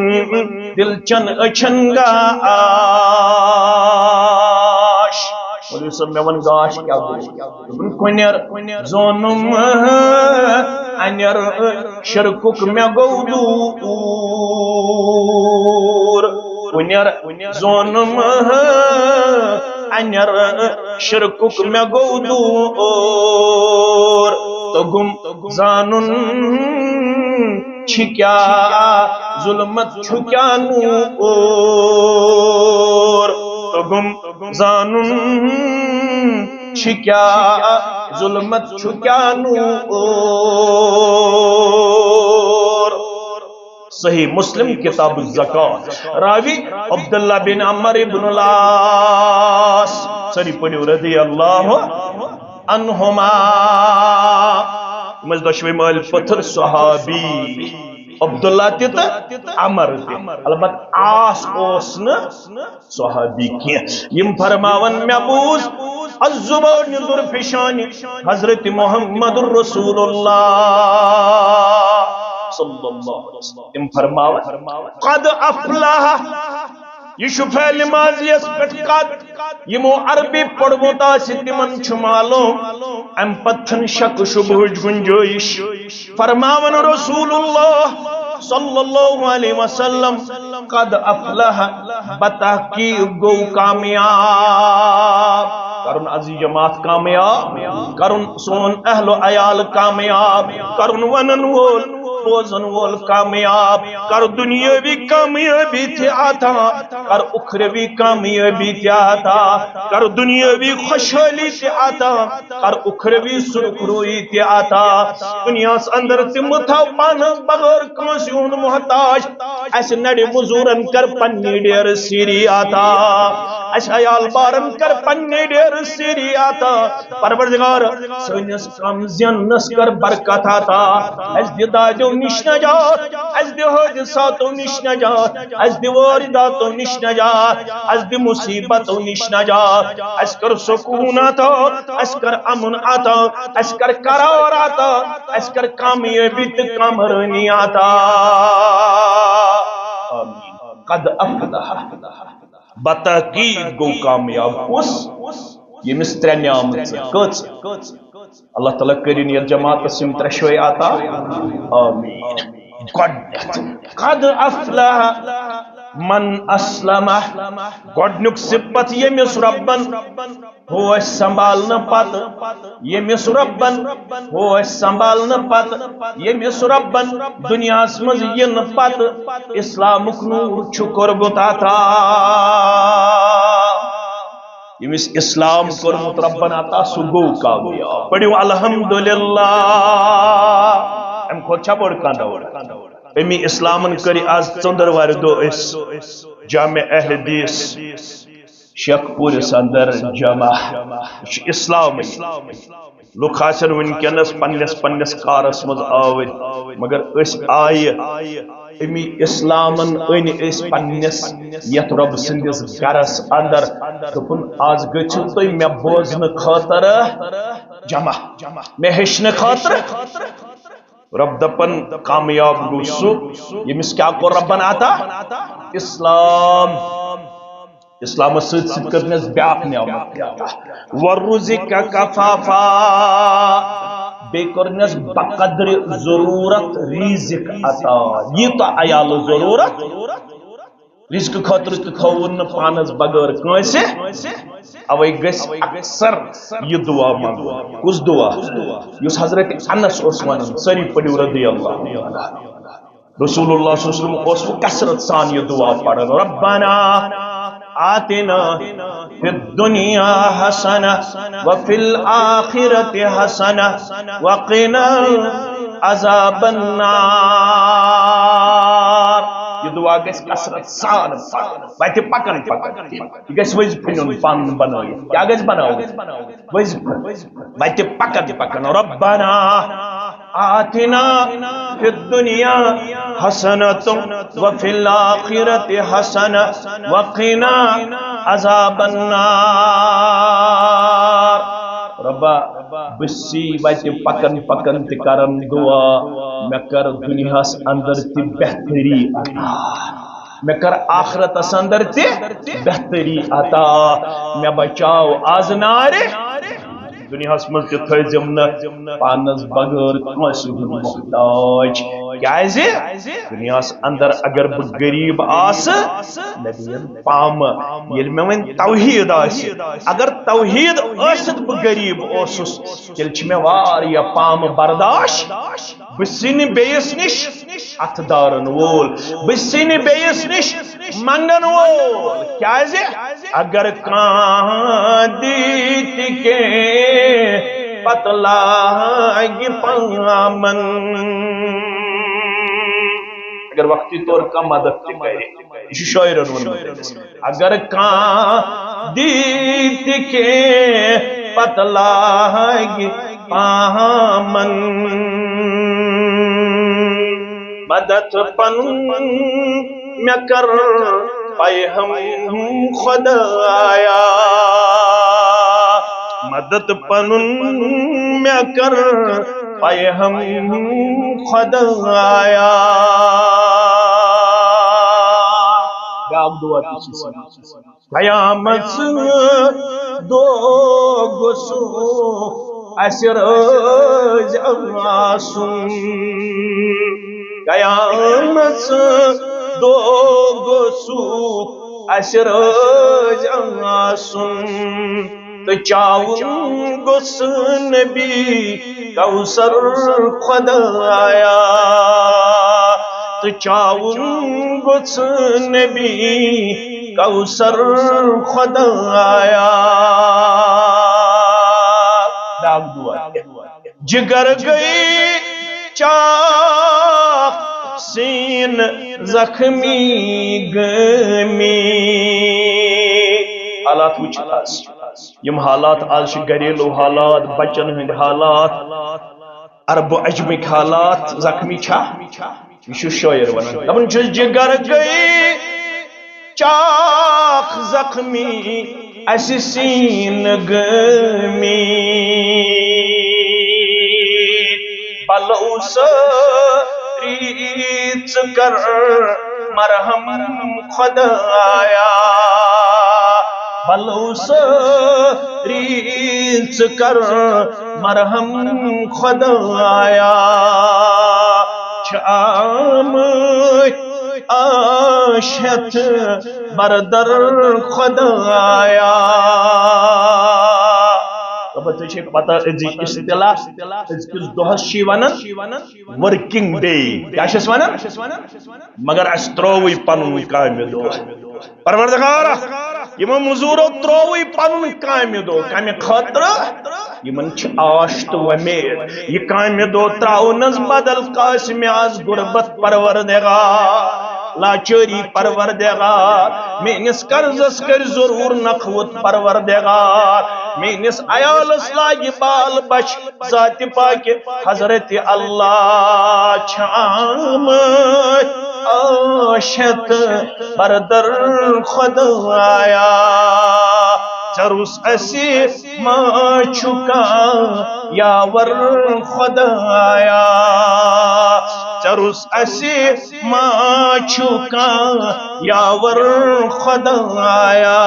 دِلچن أچھن گاش۔ ؤلِو سا، مےٚ وَن گاش کیٛاہ گوٚو؟ دوٚپُن، کُنٮ۪ر زونُم اَنٮ۪ر شِرکُک مےٚ گوٚو دوٗر۔ کُنٮ۪ر زونُم اَنٮ۪ر شِرکُک مےٚ گوٚو دوٗر۔ توٚگُم زانُن چھِ کیٛاہ، ظُلمت چھُ کیٛاہ نوٗر۔ توٚگُم زانُن چھِ کیٛاہ، ظُلمت چھُ کیٛاہ نوٗر۔ صحیح مسلم، کتاب الزکات، راوی عبداللہ بن عمر ابن العاص، سٲری پٔرِو رضی اللہ عنہما۔ یِم ٲسۍ دۄشوے مٲلۍ پٔتھٕر صحابی، عبداللہ تہِ تہٕ عمر تہِ۔ البتہ عاص اوس نہٕ صحابی کینٛہہ۔ یِم فرماوان، مےٚ بوٗز الزبان ذوالفشانی حضرت محمد رسول اللہ صلی اللہ علیہ وسلم۔ تِم فرماوان، قد افلح، یہِ چھُ فعل ماضیَس پٮ۪ٹھ قد۔ یِمو عربی پوٚرمُت آسہِ، تِمن چھُ معلوم۔ اَمہِ پتہٕ چھُنہٕ شک شبہٕچ گنجٲیش۔ فرماوان رسول اللہ صلی اللہ علیہ وسلم، قد افلح، بتحقیق گوٚو کامیاب۔ کرُن عزیز جماعت کامیاب، کرُن سون اہل و عیال کامیاب، کرُن ونن وول، بوزن وول کامیاب، کر دنیاوی کامیابی تہِ عطا، کر اخروی کامیابی تہِ عطا، کر دنیاوی خوشحالی تہِ عطا، کر اخروی سرخرویی تہِ عطا۔ دنیاہس اندر تہِ مہ تھاو پانس بغٲر کٲنٛسہِ ہُنٛد محتاج۔ اسہِ نڑِ مزورن کر پننہِ ڈیرٕ سیری عطا، اسہِ عیال بارن کر پننہِ ڈیرٕ سیری عطا۔ پروردگار، سٲنِس کم زیننس کر برکت عطا۔ اسہِ دِ دادیو نِش نجات، اسہِ دِ حٲدثاتو نِش نجات، اسہِ دِ وٲرِداتو نِش نجات، اسہِ دِ مصیبتو نِش نجات۔ اسہِ کر سکوٗن عطا، اسہِ کر امن عطا، اسہِ کر قرار عطا، اسہِ کر کامیٲبی تہٕ کامرٲنی عطا۔ آمین۔ قد افلح، بتحقیق گوٚو کامیاب کُس؟ ییٚمِس ترٛےٚ نعمژٕ۔ کٔژ؟ اللہ تعالیٰ کٔرِن یَتھ جماعتس یِم ترٛٮ۪شوَے عطا۔ آمین۔ گۄڈٕنیتھ، قد افلح من اسلم۔ گۄڈٕنیُک صفت، ییٚمِس رۄبن ہوش سنبھالنہٕ پتہٕ، ییٚمِس رۄبن ہوش سنبھالنہٕ پتہٕ، ییٚمِس رۄبن دُنیاہس منٛز یِنہٕ پتہٕ اسلامُک نوٗر چھُ کوٚرمُت عطا۔ ییٚمِس اسلام کوٚرمُت رۄبن عطا، سُہ گوٚو کامیاب۔ پٔرِو الحمدللہ۔ امہِ کھۄتہٕ چھا بٔڑ کانٛہہ دولت؟ امی اسلامن کٔرۍ آز ژٔنٛدٕروارِ دۄہ أسۍ جامع احدیث شیخ پوٗرِس اندر جمع۔ یہِ چھُ اسلامٕے۔ لُکھ آسن وٕنکیٚنس پننِس پننِس کارس منٛز آوٕرۍ، مگر أسۍ آیہِ امی اسلامن أنۍ أسۍ پننِس یتھ رۄب سٕنٛدِس گرس اندر۔ دوٚپُن، از گٔژھِو تُہۍ مےٚ بوزنہٕ خٲطرٕ جمع، مےٚ ہیٚچھنہٕ خٲطرٕ۔ رۄب دپان، کامیاب گوٚو سُہ، ییٚمِس کیٛاہ کوٚر رۄبن عطا؟ اسلام۔ اسلامس سۭتۍ سۭتۍ کٔرنس بیٛاکھ نعمت تہِ عطا۔ ورزق کفافا، بیٚیہِ کوٚرنس بقدر ضروٗرت رزق عطا۔ یہِ تہٕ عیال ضروٗرت، رزق خٲطرٕ تہِ تھووُن نہٕ پانس بغٲر کٲنٛسہِ۔ اوے گژھِ اکثر یہِ دعا منٛگُن۔ کُس دعا؟ یُس حضرت انس اوس ونان، سٲری پٔرِو رضی اللہ عنہ۔ رسول اللہ صلی اللہ علیہ وسلم اوس کثرت سان یہِ دعا پران، ربنا آتنا فی الدنیا حسنہ وفی الآخرۃ حسنہ وقنا عذاب النار۔ یہِ دعا گژھِ کثرت سان پرُن، وتہِ پکان پکان۔ یہِ گژھِ وظیفہٕ نیُن پن بنٲوِتھ۔ کیٛاہ گژھِ بناوُن؟ وظیفہٕ۔ وتہِ پکان پکان۔ ربنا آتنا فی الدنیا حسنۃ وفی الآخرۃ حسنۃ وقنا عذاب النار۔ ربا، بہٕ چھُس وتہِ پکان پکان تہِ کران دعا، مےٚ کر دُنیاہس اندر تہِ بہتری عطا، مےٚ کر آخرتس اندر تہِ بہتری عطا، مےٚ بچاو از نارِ دُنیاہَس منٛز تہِ تھٲیزٮ۪م نہٕ پانَس بغٲر کٲنٛسہِ ہُنٛد محتاج۔ کیٛازِ؟ دُنیاہَس اندر اگر بہٕ غریٖب آسہٕ، مےٚ دِیَن پامہٕ۔ ییٚلہِ مےٚ وۄنۍ توحیٖد آسہِ، اگر توحیٖد ٲسِتھ بہٕ غریٖب اوسُس، تیٚلہِ چھِ مےٚ واریاہ پامہٕ برداش۔ بہٕ چھُسٕے نہٕ بیٚیِس نِش اَتھٕ دارَن وول، بہٕ چھُسٕے نہٕ بیٚیِس نِش منٛگَن وول۔ کیٛازِ؟ اگر کانٛہہ دی تہِ کینٛہہ، پتہٕ لاگہِ پامن۔ اگر وقتی طور کانٛہہ مدد تہِ کرِ، یہِ چھُ شٲعرن ووٚنمُت۔ اگر کانٛہہ دی تہِ کینٛہہ، پتہٕ لاگہِ پامن۔ مدد پنُن مےٚ کر پیہم خدایا، مدد پنُن مےٚ کر پیہم خدایا۔ بیاکھ دعا تہِ چھِ سَنان۔ قیامت دۄہ گوٚژھ اسہِ رٲزۍ آسُن۔ قیامت دۄہ گوٚژھ اسہِ رٲزۍ آسُن۔ تہٕ چاوُن گوٚژھ نبی کوثر خدایا۔ تہٕ چاوُن گوٚژھ نبی کوثر خدایا۔ بیاکھ دعا۔ جگر گئی چاک سین زخمی گمی۔ حالات وٕچھ آز۔ یِم حالات آز چھِ، گھریلو حالات، بچن ہٕنٛدۍ حالات، عرب و عجمٕکۍ حالات زخمی چھا؟ یہِ چھُ شٲعر ونان۔ دپان چھُس، جگر گئی چاک زخمی، اسہِ سین گمی۔ بلو سٲری ژٕ کر مرحم خدایا۔ بلو سٲری ژٕ کر مرحم خدایا۔ چھِ آمٕتۍ آش ہٮ۪تھ بردر خدایا۔ دپان، ژےٚ چھے پتہ، أزِچ اصطلاح أزکِس دۄہس چھِ ونان ورکنگ ڈے۔ کیٛاہ چھِس ونان؟ مگر اسہِ ترٛووٕے پنُن کامہِ دۄہ۔ پروردگارا، یِمو مزوٗرو ترٛووٕے پنُن کامہِ دۄہ۔ کمہِ خٲطرٕ؟ یِمن چھِ آش تہٕ وۄمید۔ یہِ کامہِ دۄہ ترٛاونس بدل کٲنٛسہِ مےٚ آز غربت پروردگار، لاچٲری پروردگار، میٲنِس قرضس کٔرۍ ضروٗر نکھوت پروردگار، میٲنِس عیالس لاگہِ بال بچ ذاتِ پاکِ حضرت اللہ۔ چھِ آمٕتۍ آش ہٮ۪تھ بردر خدایا۔ ژےٚ روٚس اسہِ ما چھُ کانٛہہ یاور خدایا۔ ژےٚ روٚس اسہِ ما چھُ کانٛہہ یاور خدایا۔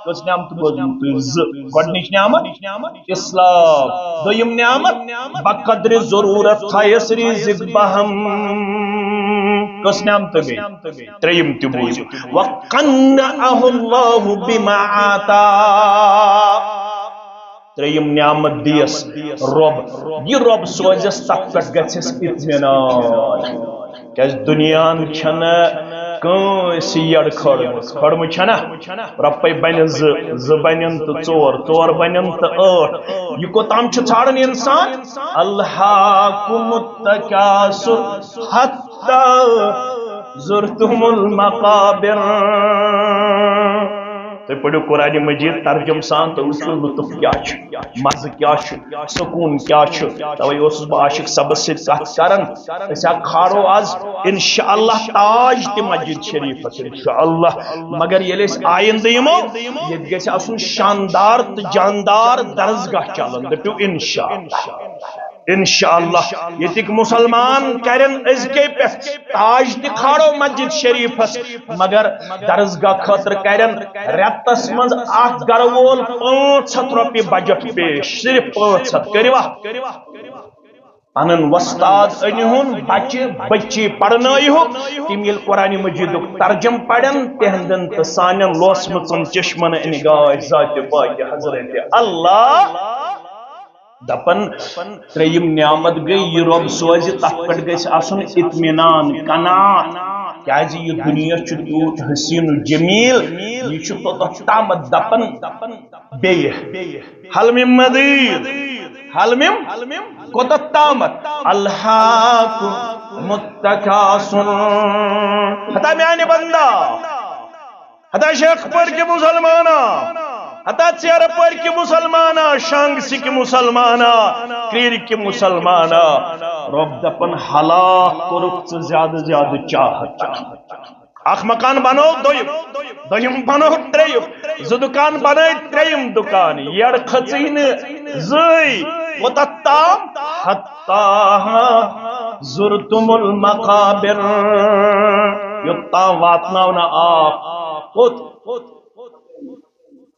کٔژ نعمتہٕ بوزمُت تُہۍ؟ زٕ۔ گۄڈٕنِچ نعمت اسلام، دوٚیِم نعمت بقدر ضروٗرت تھایس رزق بہم۔ کٔژ نعمتہٕ گٔے؟ ترٛیٚیِم تہِ بوٗزِو۔ وقنعه الله بما آتا۔ ترٛیٚیِم نعمت دِیَس رۄب، یہِ رۄب سوزٮ۪س، تَتھ پٮ۪ٹھ گژھٮ۪س اطمینان۔ کیٛازِ دُنیاہَن چھَنہٕ کٲنٛسہِ یَڈ کھٲڑمٕژ، کھٲڑمٕژ چھَنہ؟ رۄپَے بَنہِ زٕ، زٕ بَنَن تہٕ ژور، ژور بَنَن تہٕ ٲٹھ۔ یہِ کوٚتام چھُ ژھانٛڈان اِنسان؟ ألہاکُمُ التَّکَاثُرُ حَتَّیٰ زُرْتُمُ الْمَقَابِرَ۔ تُہۍ پٔرِو قرآن مجید ترجمہٕ سان، تُہۍ وٕچھِو لطف کیٛاہ چھُ، مزٕ کیٛاہ چھُ، سکوٗن کیٛاہ چھُ۔ توے اوسُس بہٕ عاشق صٲبس سۭتۍ کتھ کران۔ أسۍ ہا کھارو آز انشاءاللہ تاج تہِ مسجد شریفس انشاءاللہ، مگر ییٚلہِ أسۍ آیندٕ یِمو، ییٚتہِ گژھِ آسُن شاندار تہٕ جاندار درسگاہ چلان۔ دٔپِو انشاءاللہ۔ انشاءاللہ ییٚتِکۍ مُسلمان کرن أزکے پٮ۪ٹھ تاج تہِ کھالو مسجد شریفس، مگر درسگاہ خٲطرٕ کرن رٮ۪تس منٛز اکھ گرٕ وول پانٛژھ ہتھ رۄپیہِ بجٹ پیش، صرف پانٛژھ ہتھ۔ کٔرِوا؟ پنُن وۄستاد أنِہُن، بچہِ بچی پرنٲیہُکھ، تِم ییٚلہِ قرآن مجیدُک ترجم پرن، تِہنٛدٮ۪ن تہٕ سانٮ۪ن لوسمٕژن چشمن انہِ گاش ذاتِ پاکہِ حضرت اللہ۔ دپن، ترٛیٚیِم نعمت گٔے، یہِ رۄب سوزِ، تتھ پٮ۪ٹھ گژھِ آسُن اطمینان، قناعت، کیازِ یہِ دُنیا چھُ تیوٗت حسین و جمیل، یہِ چھُ توٚتتھ تامتھ دپن بیٚیہِ، حل من مزید، حل من، کوٚتتھ تامتھ؟ الہاکم التکاثر۔ ہتا میانہِ بندا، ہتا شیخ پورکہِ مسلمانا، ہتا ژیرٕ پورکہِ مسلمانا، شانگسہِ کہِ مسلمانا، کریرِ کہِ مسلمانا۔ رۄب دپان، ہلاک کوٚرُکھ ژٕ زیادٕ زیادٕ چاہت۔ اکھ مکان بنو دوٚیِم، دوٚیِم بنو ترٛیٚیِم، زٕ دُکان بنٲے ترٛیٚیِم دُکان، یٔڑ کھٔژٕے نہٕ زٕے۔ کوٚتتھ تام؟ حتی زرتم المقابر، یوٚت تام واتناو نہٕ آو۔ کوٚت؟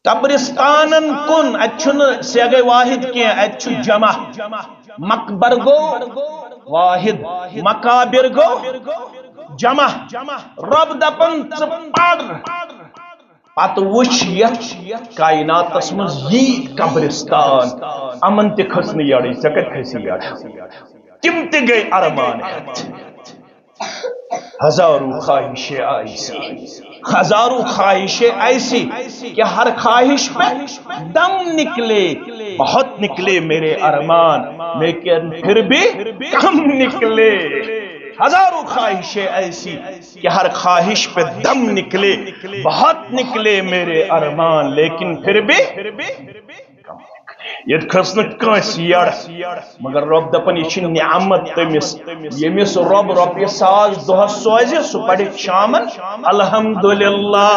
قبرستانن کُن۔ اتہِ چھُنہٕ صیغہ واحد کینٛہہ، اتہِ چھُ جمع۔ مقبر گوٚو واحد، مقابر گوٚو جمع۔ رۄب دپان، ژٕ پَر، پتہٕ وٕچھ یتھ کائناتس منٛز یی قبرستان، یِمن تہِ کھٔژ نہٕ یٔڑٕے، ژےٚ کتہِ کھسی یٔڑ؟ تِم تہِ گٔے ارمان ہٮ۪تھ۔ ہزاروں خواہشیں ایسی، ہزاروں خواہشیں ایسی کہ ہر خواہش پہ دم نکلے، بہت نکلے میرے ارمان، لیکن پھر بھی کم نکلے۔ ہزاروں خواہشیں ایسی کہ ہر خواہش پہ دم نکلے، بہت نکلے میرے ارمان، لیکن پھر بھی ییٚتہِ کھٔژ نہٕ کٲنٛسہِ یٔڑ، مگر رۄب دَپان، یہِ چھِ نعمت تٔمِس، ییٚمِس رۄب رۄپیہِ ساس دۄہَس سوزِ، سُہ پَرِ شامَن الحمدللہ،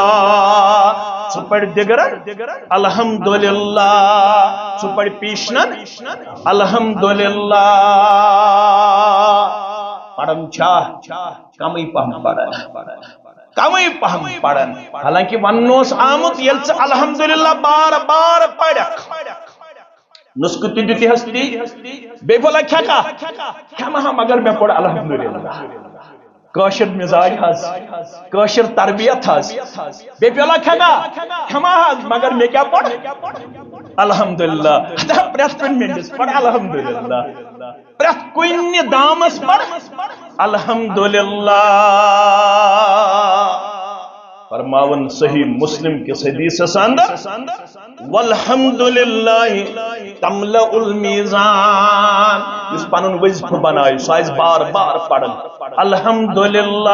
سُہ پَرِ دِگرَن الحمدللہ، سُہ پَرِ پیٖشنَن الحمدللہ۔ پَران چھا؟ کمٕے پہم پران، کمٕے پہم پران۔ حالانکہ وننہٕ اوس آمُت، ییٚلہِ ژٕ الحمدللہ بار بار پرکھ، نسخہٕ تہِ دِتہس تی، بیٚیہِ پھوٚلہ کھٮ۪کھا؟ کھٮ۪مہٕ ہا، مگر مےٚ پوٚر الحمدللہ۔ کٲشِر مزاج حظ، کٲشِر تربیت حظ۔ بیٚیہِ پھوٚلہ کھٮ۪کھا؟ کھٮ۪مہٕ ہا، مگر مےٚ کیٛاہ پوٚر؟ الحمدللہ۔ ہتا پرٛٮ۪تھ کُنہِ مِنٹس پوٚر الحمدللہ۔ پرٛٮ۪تھ کُنہِ دامس پٮ۪ٹھ الحمدللہ۔ فرماوان صحیح مسلم کِس حدیثس اندر، والحمدللہ تملأ المیزان۔ یُس پنُن وظیفہٕ بنایہِ، سُہ آسہِ بار بار پران الحمدللہ۔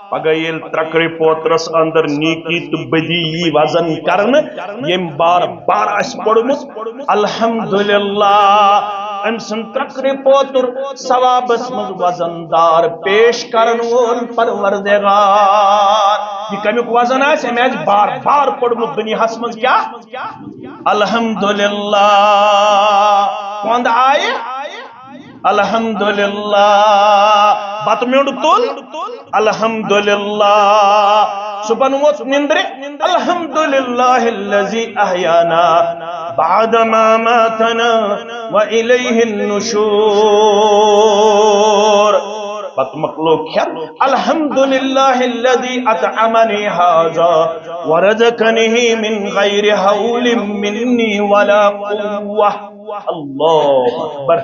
پگاہ ییٚلہِ ترٛکرِ پوترس اندر نیکی تہٕ بدی یی وزن کرنہٕ، ییٚمۍ بار بار آسہِ پوٚرمُت الحمدللہ، أمۍ سُنٛد ترٛکرِ پوتُر ثوابس منٛز وزن دار پیش کرن وول پروردگار۔ یہِ کمیُک وزن آسہِ؟ أمۍ آسہِ بار بار پوٚرمُت دُنیاہس منٛز کیٛاہ؟ الحمدللہ۔ کۄنٛد آیہِ؟ الحمدللہ۔ بتہٕ میوٚنٛڈ تُل؟ الحمدللہ۔ صبحن ووت نندرِ؟ الحمدللہ الذی احیانا بعد ما ماتنا و الیہ النشور۔ بتہٕ مۄکلو کھٮ۪تھ؟ الحمدللہ الذی اطعمنی ھذا ورزقنی من غیر حول منی ولا قوہ۔ اللہ اکبر۔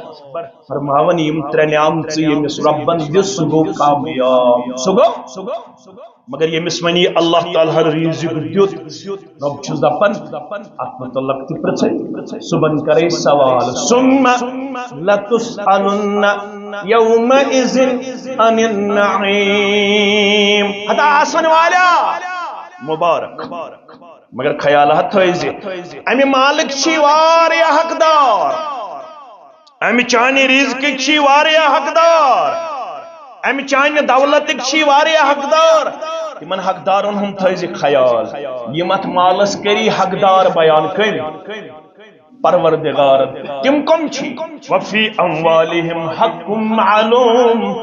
فرماوان، یِم ترٛےٚ نعمژٕ ییٚمِس رۄبن دِژ، سُہ گوٚو کامیاب، سُہ گوٚو۔ مگر ییٚمِس وۄنۍ یہِ اللہ تعالیٰ ہن رِزق دیُت، رۄب چھُ دپان، اتھ متعلق تہِ پرٛژھے، صُبحن کرے سوال۔ ثم لتسألن یومئذ عن النعیم۔ ہتا آسن والیا، مبارک۔ مگر خیال ہا تھٲیزِ، امہِ مالک چھی واریاہ حقدار، امہِ چانہِ رزقٕکۍ چھی واریاہ حقدار، امہِ چانہِ دولتٕکۍ چھی واریاہ حقدار۔ تِمن حقدارن ہُنٛد تھٲیزِ خیال، یِم اتھ مالس کٔری حقدار بیان۔ کٔمۍ؟ پروردگارن۔ تِم کم چھی؟ وفی اموالہم حق معلوم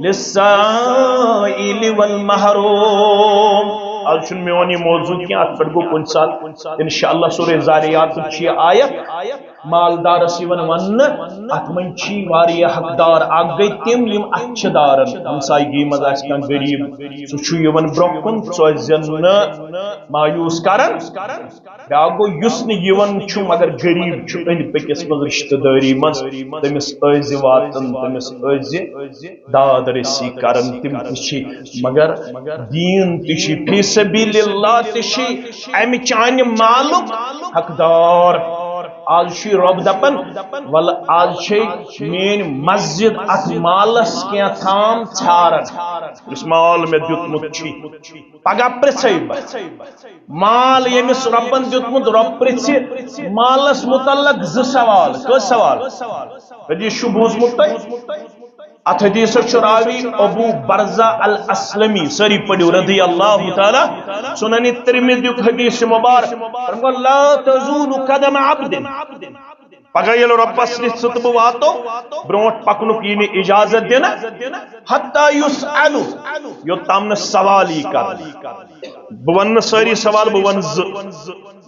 للسائل والمحروم۔ آز چھُنہٕ میون یہِ موضوع کینٛہہ، اتھ پٮ۪ٹھ گوٚو کُنہِ ساتہٕ انشاءاللہ سورہ ذاریات چھِ یہِ آیت۔ مالدارس یِوان وننہٕ، اتھ منٛز چھی واریاہ حقدار۔ اکھ گٔے تِم، یِم اتھِ چھِ دارن، ہمسایگی منٛز آسہِ کانٛہہ غریب، سُہ چھُ یِوان برونٛہہ کُن، ژوزٮ۪ن نہٕ مایوس کران۔ بیاکھ گوٚو، یُس نہٕ یِوان چھُ مگر غریب چھُ أنٛدۍ پٔکِس منٛز، رشتہٕ دٲری منٛز، تٔمِس ٲسۍ زِ واتان، تٔمِس ٲسۍ زِ داد رسی کران، تِم تہِ چھِ۔ مگر دیٖن تہِ چھِ، فی سبیل اللہ تہِ چھِ، امہِ چانہِ مالُک حقدار۔ آز چھُ رۄب دپان، ولہٕ آز چھے میٲنۍ مسجد اتھ مالس کینٛہہ تام ژھاران، یُس مال مےٚ دیُتمُت چھُے۔ پگاہ پرژھے بہٕ۔ مال ییٚمِس رۄبن دیُتمُت، رۄب پرژھِ مالس متعلق زٕ سوال۔ کٔژ سوال؟ حدیث چھُ بوٗزمُت تۄہہِ؟ اتھ حدیثس چھُ راوی ابو برزہ الاسلمی، سٲری پٔرِو، رضی اللہ تعالیٰ، سنن ترمذیُک حدیث مبارک۔ فرموو، لا تزول قدم عبد۔ پگاہ ییٚلہِ رۄبس نِش ژٕ تہٕ بہٕ واتو، برونٛٹھ پکنُک یی نہٕ اجازت دِنہٕ، حتی یسأل، یوٚتام نہٕ سوال یی کرنہٕ۔ بہٕ ونہٕ نہٕ سٲری سوال، بہٕ ونہٕ زٕ۔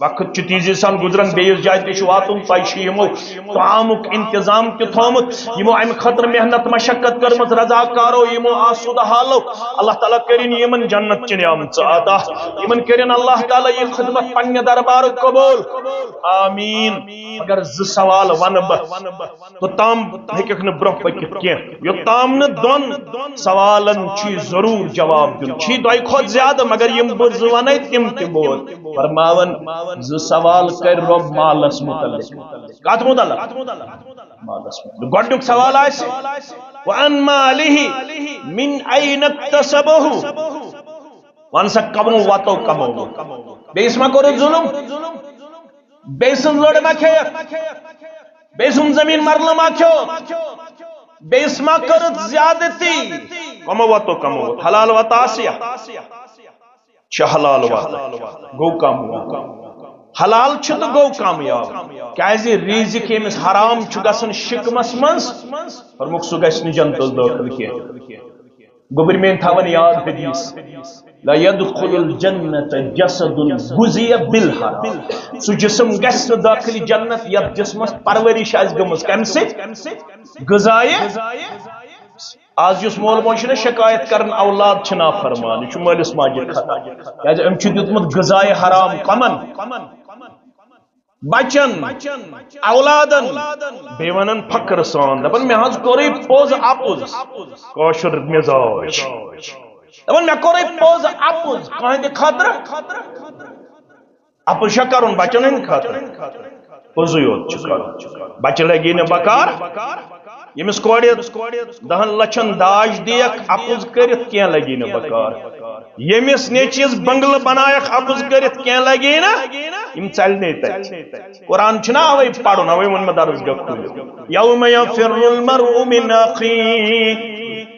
وقت چھُ تیزی سان گُزران، بیٚیِس جایہِ تہِ چھُ واتُن، تۄہہِ چھُ یِمو طعامُک انتظام تہِ تھوٚومُت، یِمو امہِ خٲطرٕ محنت مشقت کٔرمٕژ، رضاکارو، یِمو آسودٕ حالو۔ اللہ تعالیٰ کٔرِن یِمن جنت چہِ نعمژٕ عطا، یِمن کٔرِن اللہ تعالیٰ یہِ خدمت پننہِ دربارُک قبول۔ آمین۔ مگر زٕ سوال ونہٕ بہٕ، توٚتام ہیٚککھ نہٕ برونٛہہ پٔکِتھ کینٛہہ، یوٚتام نہٕ دۄن سوالن چھی ضروٗر جواب دیُن۔ چھی دۄیہِ کھۄتہٕ زیادٕ، مگر یِم بہٕ زٕ ونے تِم تہِ بوز۔ فرماوان، زٕ سوال کرِ رۄب مالس متعلق۔ کتھ متعلق؟ مالس متعلق۔ گۄڈنیُک سوال آسہِ، وعن ماله من أين اكتسبه۔ وَن سا، کمو وتو کمو؟ بیٚیِس ما کوٚرُتھ ظُلُم؟ بیٚیہِ سٕنٛز لٔڑ ما کھیٚیَکھ؟ بیٚیہِ سُنٛد زٔمیٖن مرلہٕ ما کھیوٚو؟ بیٚیِس ما کٔرٕتھ زیادتی؟ کمو وتو کمو وت۔ حلال وت آسیا؟ چھِ حلال وت۔ گوٚو کامیاب۔ حلال چھِ تہٕ گوٚو کامیاب۔ کیازِ رِزِق ییٚمِس حرام چھُ گژھان شِکمس منٛز، فرمووُکھ سُہ گژھِ نہٕ جنتس دٲخل کینٛہہ۔ گوٚبرۍ میٲنۍ تھاوان یاد حدیث، لا يدخل الجنة جسد غذي بالحرام۔ سُہ جسم گژھِ نہٕ دٲخل جنت یتھ جسمس پرورش آسہِ گٔمٕژ۔ کمہِ سۭتۍ؟ غذایہِ۔ آز یُس مول موج چھُنہ شکایت کران، اولاد چھِ نافرمان، یہِ چھُ مٲلِس ماجہِ خطا۔ کیازِ أمۍ چھُ دیُتمُت غذایہِ حرام۔ کمن؟ بچن، اولادن۔ بیٚیہِ ونان فخر سان، دپان، مےٚ حظ کوٚرُے پوٚز اپُز۔ کٲشُر مزاج۔ دپان، مےٚ کوٚرُے پوٚز اپُز۔ کٕہٕنٛدِ خٲطرٕ؟ اپُز چھا کرُن بچن ہٕنٛدِ خٲطرٕ؟ پوٚزُے یوت چھُ کرُن۔ بچہِ لگی نہٕ بکار۔ ییٚمِس کورِ دہن لچھن داج دِیکھ، اپُز کٔرِتھ کینٛہہ لگی نہٕ بکار۔ ییٚمِس نیٚچوِس بنگلہٕ بنایکھ، اپُز کٔرِتھ کینٛہہ لگی نہٕ، یِم ژلنے تتہِ۔ قرآن چھُنہ اوے پرُن، اوے ووٚن مےٚ درس گاہ کھوٗلِو۔ یوم یفر المرء من اخیہ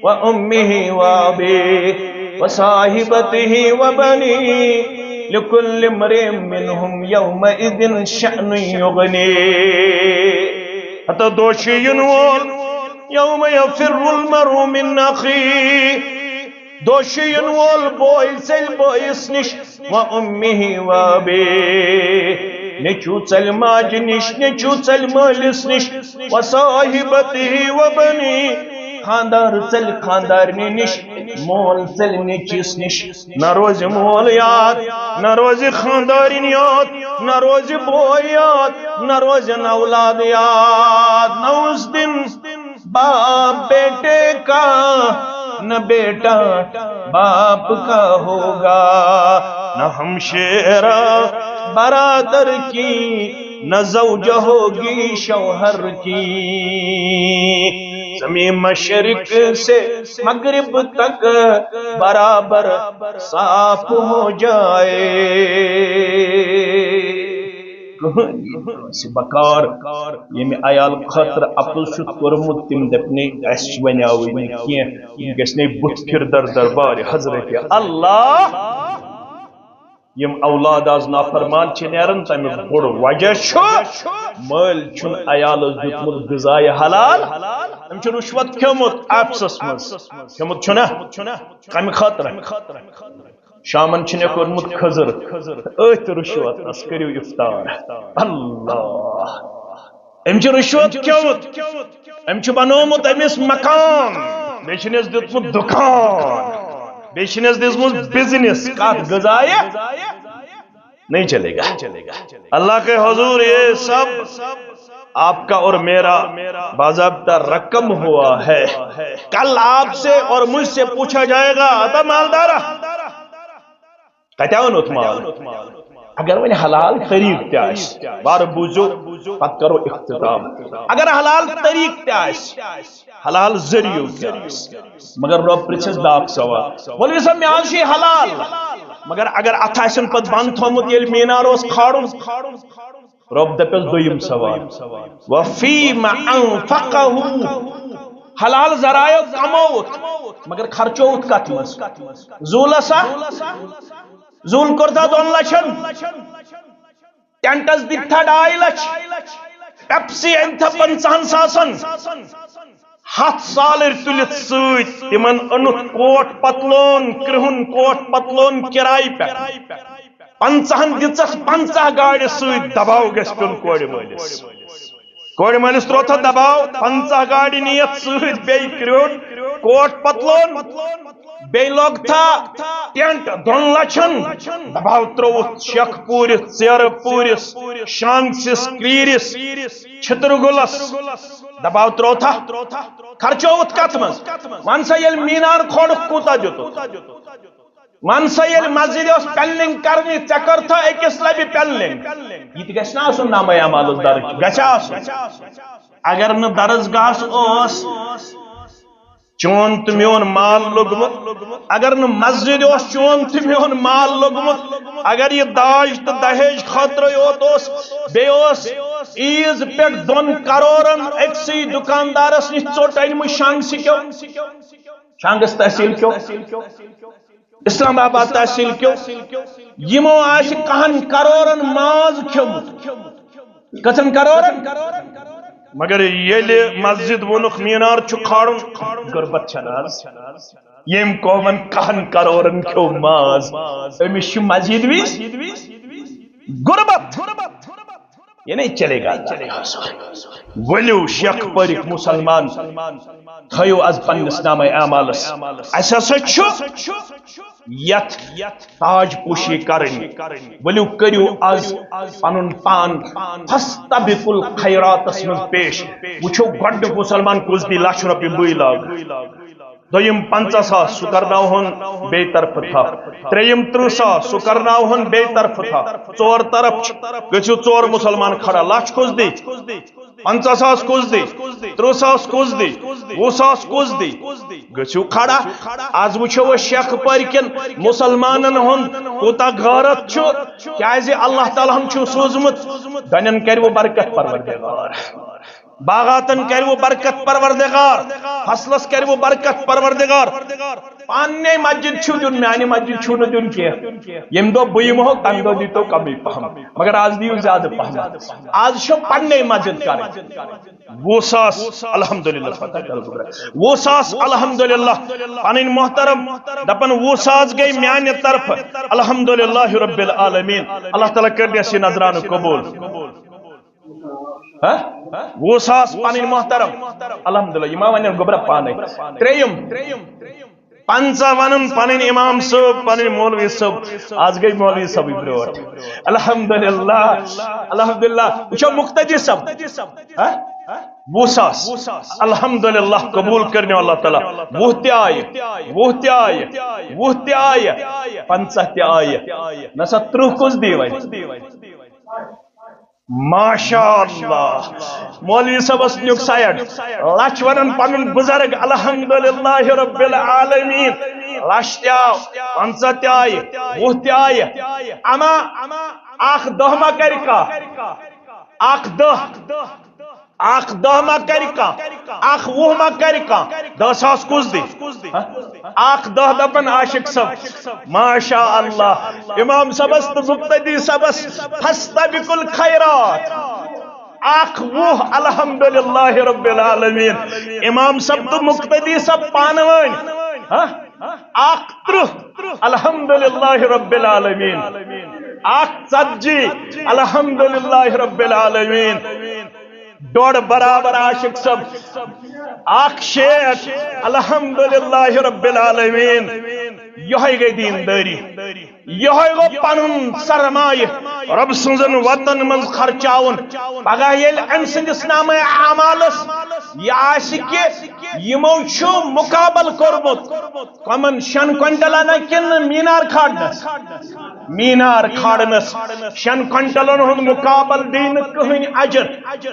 وامہ وابیہ وصاحبتہ وبنیہ لکل امرئ منہم یومئذ شأن یغنیہ۔ ہتا دۄہ چھُ یِنہٕ وول، یوم یفر المرء من اخیہ، دۄہ چھُ یِنہٕ وول بوے ژلہِ بٲیِس نِش، و امہ و ابیہ، نیٚچوٗ ژلہِ ماجہِ نِش، نیٚچوٗ ژلہِ مٲلِس نِش، و صاحبتہ و بنیہ، خاندار ژلہِ خاندارنہِ نِش، مول ژلہِ نیٚچوِس نِش۔ نہ روزِ مول یاد، نہ روزِ خاندارِنۍ یاد، نہ روزِ بوے یاد، نہ روزن اولاد یاد۔ نہ اس دن باپ بیٹے کا، نہ بیٹا باپ کا ہوگا، نہ ہمشیرہ برادر کی، نہ زوجہ ہوگی شوہر کی۔ زمین مشرق سے مغرب تک برابر صاف ہو جائے۔ کٕہٕنۍ یی نہٕ کٲنٛسہِ بکار، ییٚمہِ عیال خٲطرٕ اپُز چھُتھ کوٚرمُت، تِم دَپنَے، اَسہِ بنیاوٕے نہٕ کینٛہہ، یِم گژھِ نَے بُتھ پھِر در دربارِ حضرت اللہ۔ یِم اولاد از نافرمان چھِ نیران، تَمیُک بوٚڑ وجہ چھُ مٲلۍ چھُنہٕ عیالَس دیُتمُت غذایہِ حلال، أمۍ چھُ رُشوت کھیوٚمُت آفسَس منٛز، کھیوٚمُت چھُنہ؟ کَمہِ خٲطرٕ؟ شامَن چھُنہ کوٚرمُت خٔزٕر، أتھۍ رُشوتَس کٔرِو افطار۔ اللہ! أمۍ چھُ رُشوت کھیوٚمُت، أمۍ چھُ بنوومُت أمِس مکان، بیٚیہِ چھُنَس دیُتمُت دُکان، بیٚیہِ چھُنَس دِژمٕژ بزنس، کَتھ؟ غذایہِ؟ نہیں چلے گا۔ اللہ کے حضور، یہ سب آپ کا اور میرا باضابطہ رقم ہوا ہے، کل آپ سے اور مجھ سے پوچھا جائے گا، ادا مالدارا، کتہِ اوٚنُتھ مال؟ اگر وۄنۍ حلال طریق تہِ آسہِ، وارٕ بوٗزِو، پتہٕ کرو اختتام۔ اگر حلال طریق تہِ آسہِ، حلال ذٔریعہٕ تہِ آسہِ، مگر رۄب پرٛژھٮ۪س بیٛاکھ سوال، وَلہٕ وِسا مےٚ حظ چھُ یہِ حلال، مگر اگر اَتھ آسن پتہٕ بنٛد تھوٚمُت، ییٚلہِ مینار اوس کھالُن، رۄب دَپٮ۪س دوٚیِم سوال، وفیما انفقہ، حلال ذرایعو کمووُتھ، مگر خرچووُتھ کتھ منٛز؟ زوٗلس ہا؟ زوٗل کوٚر تھا دۄن لچھن؟ ٹینٹس دِتھ تھا ڈاے لچھ؟ پیپسی أنۍ تھا پنٛژاہن ساسن؟ ہتھ سالٕرۍ تُلِتھ سۭتۍ تِمن اوٚنُتھ کوٹ پتلون، کرٛہُن کوٹ پتلون کرایہِ پٮ۪ٹھ۔ پنٛژاہن دِژس پنٛژاہ گاڑِ سۭتۍ، دباو گژھِ پیوٚن کورِ مٲلِس۔ کورِ مٲلِس تروو تھا دباو، پنٛژاہ گاڑِ نِیَتھ سۭتۍ، بیٚیہِ کرٛہُن کوٹ پتلون، بیٚیہِ لوگ تھا ٹینٹ دۄن لچھن، دباو ترووُتھ شیخ پوٗرِس، ژیرٕ پوٗرِس، شانٛگسِس، کریٖرِس، چھترٕ گُلس، دباو تروو تھا۔ خرچووُتھ کتھ منٛز؟ وَن سا، ییٚلہِ مینار کھولُکھ، کوٗتاہ دیُتُکھ؟ وَن سا، ییٚلہِ مسجد ٲس پینلنگ کرنی، ژےٚ کٔر تھا أکِس لبہِ پینلنگ؟ یہِ تہِ گژھِ نا آسُن نامہ اعمالس درج؟ گژھِ آسُن۔ اگر نہٕ درسگاہس اوس چون تہٕ میون مال لوٚگمُت، اگر نہٕ مسجد اوس چون تہٕ میون مال لوٚگمُت، اگر یہِ داج تہٕ دہیج خٲطرَے یوت اوس، بیٚیہِ اوس عیٖز پٮ۪ٹھ دۄن کرورن أکسٕے دُکاندارس نِش ژوٚٹ أنمٕژ شانٛگسہٕ کیو، شانٛگس تحصیل کیو، اسلام آباد تحصیل کیو، یِمو آسہِ کہن کرورن ماز کھیوٚمُت۔ کٔژن کرورن؟ مگر ییٚلہِ مسجد ووٚنُکھ مینار چھُ کھالُن، غربت چھنہٕ حظ؟ ییٚمۍ قومن کہن کرورن کھیوٚو ماز، أمِس چھُ مسجد وِزِ غربت۔ یہ نہیں چلے گا۔ ؤلِو شیخ پٲرِکھ مسلمان، تھٲیِو از پننِس نامہ اعمالس۔ اسہِ ہسا چھُ یتھ تاج پوشی کرٕنۍ۔ ؤلِو کٔرِو از پنُن پان فاستبقوا الخیراتس منٛز پیش۔ وٕچھو گۄڈٕنیُک مسلمان کُس دی لچھ رۄپیہِ بٕے لاگہٕ۔ دوٚیِم پنٛژاہ ساس، سُہ کرناوہون بیٚیہِ طرفہٕ تھپھ۔ ترٛیٚیِم تٕرٛہ ساس، سُہ کرناوہون بیٚیہِ طرفہٕ تھپھ۔ ژور طرف چھِ، گٔژھِو ژور مسلمان کھڑا، لچھ کُس دی؟ پنٛژاہ ساس کُس دی؟ تٕرٛہ ساس کُس دی؟ وُہ ساس کُس دی؟ گٔژھِو کھڑا۔ از وٕچھو أسۍ شیخ پٲرۍ کٮ۪ن مسلمانن ہُنٛد کوٗتاہ غٲرت چھُ، کیازِ اللہ تعالیٰ ہن چھُ سوٗزمُت، دۄنٮ۪ن کرِ وۄنۍ برکت پروردگار۔ باغاتن کرِ وۄنۍ برکت پروردگار، فصلس کرِ وۄنۍ برکت پروردگار۔ پننے مسجد چھُو دیُن، میانہِ مسجد چھُو نہٕ دیُن کینٛہہ۔ ییٚمہِ دۄہ بہٕ یِمہو، تمہِ دۄہ دیٖتو کمٕے پہم، مگر از دِیِو زیادٕ پہم۔ از چھو پننے مسجد کرٕنۍ۔ وُہ ساس الحمدللہ، فتح کرو گوٚبرا۔ وُہ ساس الحمدللہ، پنٕنۍ محترم دپان، وُہ ساس گٔے میانہِ طرفہٕ، الحمدللہ رب العالمین۔ اللہ تعالیٰ کٔرِنَس یہِ نذرانہٕ قبول۔ ہہ؟ وُہ ساس پنٕنۍ محترم۔ الحمدللہ، یہِ ما ونن گوٚبرا پانے۔ ترٛیٚیِم، پنٛژاہ ونن پنٕنۍ امام صٲب، پنٕنۍ مولوی صٲب۔ از گٔے مولوی صٲبٕے برٛونٛٹھ۔ الحمدللہ، الحمدللہ۔ وٕچھو مقتدی صٲب۔ ہہ؟ وُہ ساس۔ الحمدللہ، قبول کٔرِنو اللہ تعالیٰ۔ وُہ تہِ آیہِ، وُہ تہِ آیہِ، وُہ تہِ آیہِ، پنٛژاہ تہِ آیہِ۔ نہ سا تٕرٛہ کُس دی وۄنۍ؟ ماشاء اللہ۔ مولوی صٲبس نیُک سایڈ۔ لچھ ونان پنُن بزرگ، الحمدللہ رب العالمین۔ لچھ تہِ آو، پنٛژاہ تہِ آیہِ، وُہ تہِ آیہِ۔ اما اکھ دہ ما کرِ کانٛہہ؟ اکھ دہ۔ اکھ دہ ما کرِ کانٛہہ، اکھ وُہ ما کرِ کانٛہہ، دہ ساس کُس دِ؟ ہا؟ اکھ دہ دپن عاشق صٲب، ماشاء اللہ، امام صٲبس تہٕ مقتدی صٲبس فاستبقوا الخیرات۔ اکھ وُہ الحمدللہ رب العالمین۔ امام صٲب تہٕ مقتدی صٲب پانہٕ ؤنۍ۔ ہا؟ اکھ ترٕٛہ الحمدللہ رب العالمین۔ اکھ ژتجی الحمدللہ رب العالمین۔ ڈوٚڈ برابر عاشق صٲب۔ اکھ شیٹھ الحمدللہ رب العالمین۔ یہے گٔے دیندٲری۔ یہے گوٚو پنُن سرمایہ رۄب سٕنٛزن وتن منٛز خرچاوُن۔ پگاہ ییٚلہِ أمۍ سٕنٛدِس نامہ اعمالس یہِ آسہِ کہِ یِمو چھُ مقابل کوٚرمُت کمن، شٮ۪ن کوینٹلن ہا کِنہٕ مینار کھالنس؟ مینار کھالنس۔ شٮ۪ن کوینٹلن ہُنٛد مقابل دی نہٕ کٕہٕنۍ اجر،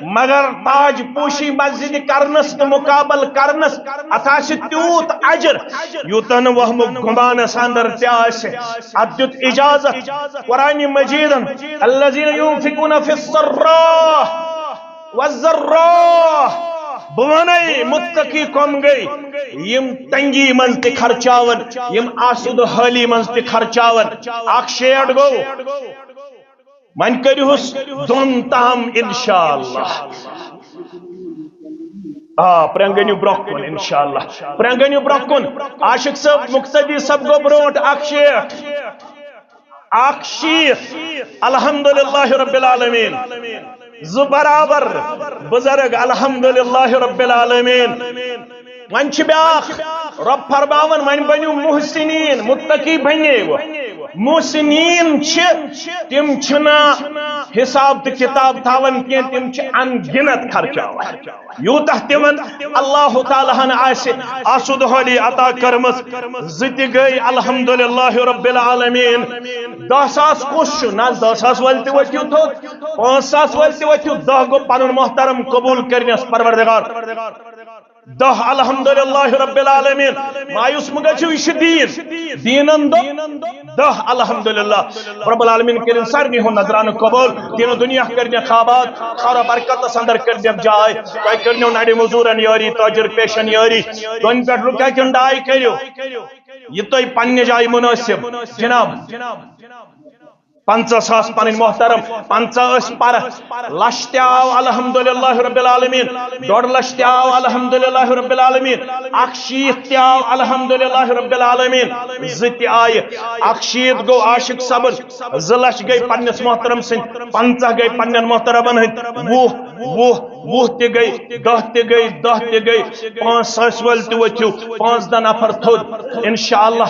مگر تاج پوشی مسجد کرنس تہٕ مقابل کرنس اتھ آسہِ تیوٗت اجر یوٗتاہ نہٕ وہمُک گُمانس اندر تہِ آسہِ۔ اتھ دیُت اجازت قرآن مجیدن، الذین ینفقون فی السراء والضراء۔ بہٕ ونے متقی کم گٔے، یم تنگی منٛز تہِ خرچاون، یم آسودٕ حٲلی منٛز تہِ خرچاون۔ اکھ شیٹھ گوٚو، وۄنۍ کٔرِہُس دۄن تام انشاءاللہ۔ آ، پرٛنٛگنِو برٛونٛہہ کُن انشاءاللہ، پرٛنٛگنِو برٛونٛہہ کُن۔ عاشق صٲب، مقتدی صٲب گوٚو برٛونٛٹھ، اکھ شیٹھ۔ اکھ شیٹھ الحمدللہ رب العالمین۔ زٕ برابر بزرگ الحمدللہ رب العالمین۔ وۄنۍ چھِ بیٛاکھ رب فرماوان، وۄنۍ بٔنِو محسنین، متقی بنے۔ محسنین چھِ، تِم چھِنہٕ حساب تہٕ کتاب تھاوان کینٛہہ، تِم چھِ ان گنت خرچاوان۔ یوٗتاہ تِمن اللہ تعالیٰ ہن آسہِ آسودٕ حٲلی عطا کٔرمٕژ، زٕ تہِ گٔے الحمدللہ رب العالمین۔ دہ ساس کُس چھُ؟ نہ، دہ ساس وٲلۍ تہِ ؤتھِو تھوٚد، پانٛژھ ساس وٲلۍ تہِ ؤتھِو، دہ گوٚو پنُن محترم قبول کٔرنس پروردگار۔ دہ الحمدللہ رب العالمین۔ مایوس مہ گژھِو، یہِ چھُ دیٖن۔ دیٖنن دوٚپ دہ الحمدللہ۔ رب العالمین کٔرِن سارنٕے ہُنٛد نذرانہٕ قبول، دیٖن و دُنیا کٔرِنَکھ آباد، خیر و برکتس اندر کٔرِنَکھ جاے۔ تۄہہِ کٔرِنو نرِ مزوٗرن یٲری، تاجر پیشن یٲری۔ دۄن پٮ۪ٹھ رُکیا کِنہٕ ڈاے کٔرِو؟ یہِ تۄہہِ پننہِ جایہِ مناسب۔ جناب، پنژاہ ساس پنٕنۍ محترم، پنژاہ ٲسۍ پرٕ، لچھ تہِ آو الحمدللہ رب العالمین، ڈۄڈ لچھ تہِ آو الحمدللہ رب العالمین، اکھ شیٖتھ تہِ آو الحمدللہ رب العالمین، زٕ تہِ آیہِ۔ اکھ شیٖتھ گوٚو عاشق صٲبُن، زٕ لچھ گٔے پننِس محترم سٕنٛدۍ، پنژاہ گٔے پننٮ۪ن محترمن ہٕنٛدۍ، وُہ، وُہ، وُہ تہِ گٔے، دَہ تہِ گٔے، دَہ تہِ گٔے، پانٛژھ ساس وٲلۍ تہِ ؤتھِو، پانٛژھ دَہ نفر تھوٚد، انشاءاللہ۔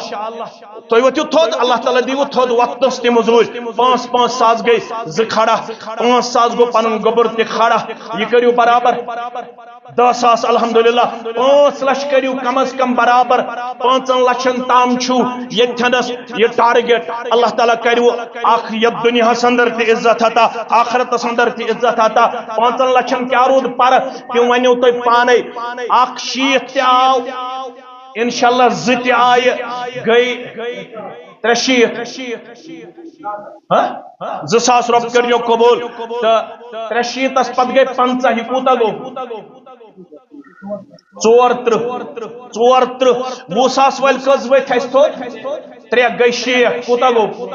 تُہۍ ؤتھِو تھوٚد، اللہ تعالیٰ دِیِو تھوٚد وقتس تہِ مٔزوٗرۍ۔ پانٛژھ، پانٛژھ ساس گٔے زٕ کھڑا، پانٛژھ ساس گوٚو پنُن گوٚبُر تہِ کھڑا۔ یہِ کٔرِو برابر دَہ ساس، الحمدللہ۔ پانٛژھ لچھ کٔرِو کم از کم برابر۔ پانٛژن لچھن تام چھُو ییٚتھٮ۪نس یہِ target۔ اللہ تعالیٰ کٔرِو اکھ یتھ دُنیاہس اندر تہِ عزت عطا، آخرتس اندر تہِ عزت عطا۔ پانٛژن لچھن کیٛاہ روٗد پرٕ، تِم ؤنِو تُہۍ پانے۔ اکھ شیٖتھ تہِ آو، انشاءاللہ زٕ تہِ آیہِ، گٔے ترٛےٚ شیٖتھ۔ ہاں؟ زٕ ساس رۄپیہِ کٔرِو قبول۔ تہٕ ترٛےٚ شیٖتس پتہٕ گٔے پنٛژاہ، یہِ کوٗتاہ گوٚو؟ ژور ترٕٛہ۔ ژور ترٕٛہ۔ وُہ ساس وٲلۍ کٔژ ؤتھۍ اَسہِ تھوٚد؟ ترٛےٚ گٔے شیٹھ۔ کوٗتاہ گوٚو؟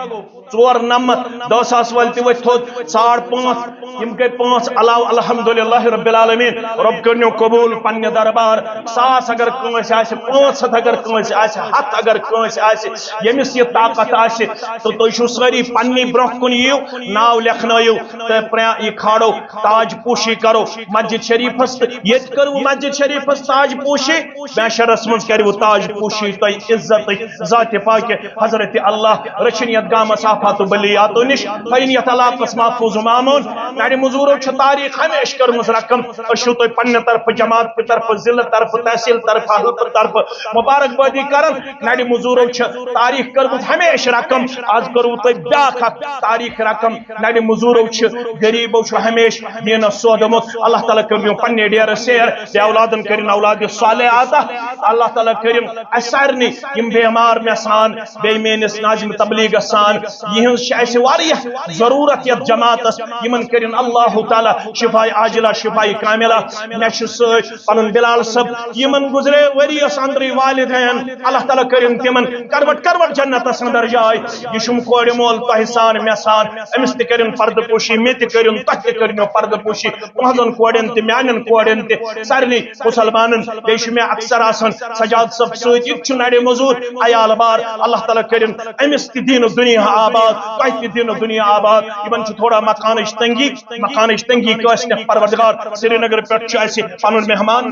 ژور نَمَتھ۔ دَہ ساس وٲلۍ تہِ ؤتھۍ تھوٚد، ساڑ پانٛژھ۔ یِم گٔے پانٛژھ علاوٕ، الحمدللہ رب العالمین۔ رۄب کٔرِنو قبول پننہِ دربار۔ ساس اگر کٲنٛسہِ آسہِ، پانٛژھ ہَتھ اگر کٲنٛسہِ آسہِ، ہَتھ اگر کٲنٛسہِ آسہِ، ییٚمِس یہِ طاقت آسہِ، تہٕ تُہۍ چھِو سٲری پننی برٛونٛہہ کُن یِیِو، ناو لیکھنٲیِو تہٕ پرٛا-، یہِ کھالو، تاج پوشی کرو مسجد شریفس تہٕ ییٚتہِ کٔرٕو مسجد شریفس تاج پوشی، محشرس منٛز کٔرِو تاج پوشی تۄہہِ عزتٕچ ذاتِ پاکہِ حضرت اللہ۔ رٔچھِن یتھ گامس آفات و بلیاتو نِش، تھٲیِن یتھ علاقس محفوظ و مامون۔ نرِ مزوٗرو چھِ تاریخ ہمیشہِ کٔرمٕژ رقم۔ أسۍ چھِو تۄہہِ پننہِ طرفہٕ، جماعت کہِ طرفہٕ، ضلعہٕ طرفہٕ، تحصیل طرفہٕ، حلقہٕ طرفہٕ مبارک بادی کران۔ نرِ مزوٗرو چھِ تاریخ کٔرمٕژ ہمیشہِ رقم۔ از کٔرٕو تۄہہِ بیٛاکھ اکھ تاریخ رقم۔ نرِ مزوٗرو چھِ، غریٖبو چھُ ہمیشہِ دیٖنس سوٗدمُت۔ اللہ تعالیٰ کٔرِو پننہِ ڈیرٕ سیر، بیٚیہِ اولادن کٔرِن اولادِ صالح عطا۔ اللہ تعالیٰ کٔرِن اسہِ سارنٕے، یِم بیمار مےٚ سان، بیٚیہِ میٲنِس ناظم تبلیغس سان، یِہٕنٛز چھِ اَسہِ واریاہ ضروٗرت یَتھ جماعتس۔ یِمن کٔرِن اللہ تعالیٰ شفاء عاجلہ، شفاء کاملہ۔ مےٚ چھُ سۭتۍ پنُن بلال صٲب، یِمن گُزرے ؤریَس اندرٕے والدین۔ اللہ تعالیٰ کٔرِن تِمن کروٹ کروٹ جنتس اندر جاے۔ یہِ چھُم کورِ مول تۄہہِ سان، مےٚ سان، أمِس تہِ کٔرِن پردٕ پوشی، مےٚ تہِ کٔرِن، تۄہہِ تہِ کٔرِنو پردٕ پوشی، تُہنٛزن کورٮ۪ن تہِ، میانٮ۪ن کورٮ۪ن تہِ، سارنٕے مسلمانن۔ بیٚیہِ چھُ مےٚ اکثر آسان سجاد صٲب سۭتۍ، یہِ تہِ چھُ نرِ مزوٗر، عیال بار۔ اللہ تعالیٰ کٔرِن أمِس تہِ دیٖن و دُنیا آباد، تۄہہِ تہِ دیٖن و دُنیا آباد۔ یِمن چھِ تھوڑا مکانٕچ تنگی، مکانٕچ تنگی کٲنٛسہِ نہٕ۔ پروردگار، سرینگر پٮ۪ٹھ چھُ اَسہِ پنُن مہمان۔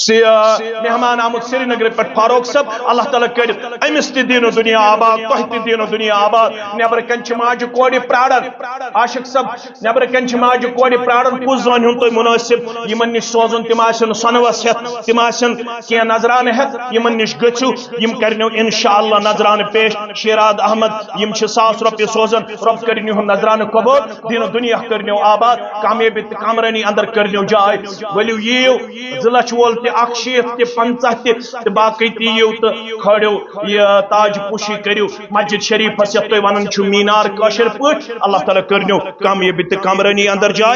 سی-، آ، مہمان آمُت سرینگرٕ پٮ۪ٹھ فاروق صٲب، اللہ تعالیٰ کٔرِتھ أمِس تہِ دیٖن و دُنیا آباد، تۄہہِ تہِ دیٖن و دُنیا آباد۔ نٮ۪برٕ کَنہِ چھِ ماجہِ کورِ پرٛاران، عاشق صٲب، نٮ۪برٕ کَنہِ چھِ ماجہِ کورِ پرٛاران، کُس زٲنۍ ہُن تُہۍ مُنٲسِب یِمَن نِش سوزُن، تِم آسن سۄنوَس ہٮ۪تھ، تِم آسن کینٛہہ نذرانہٕ ہٮ۪تھ، یِمَن نِش گٔژھِو، یِم کَرنو اِنشاء اللہ نذرانہٕ پیش۔ شیراد احمد، یِم چھِ ساس رۄپیہِ سوزان، رۄب کٔرِنۍ یِہُنٛد نذرانہٕ قبول، دیٖن و دُنیا کٔرنیو آباد، کامیٲبی تہٕ کامرٲنی اندر کٔرنیو جاے۔ ؤلِو یِیِو، زٕ لچھ وول تہِ، اکھ شیٖتھ تہِ، پنٛژاہ تہِ، تہٕ باقٕے تہِ یِیِو تہٕ کھٲلِو یہِ تاج پوشی کٔرِو مسجد شریفس، یتھ تُہۍ ونان چھِو مینار کٲشِر پٲٹھۍ۔ اللہ تعالیٰ کٔرنیو کامیٲبی تہٕ کامرٲنی اندر جاے۔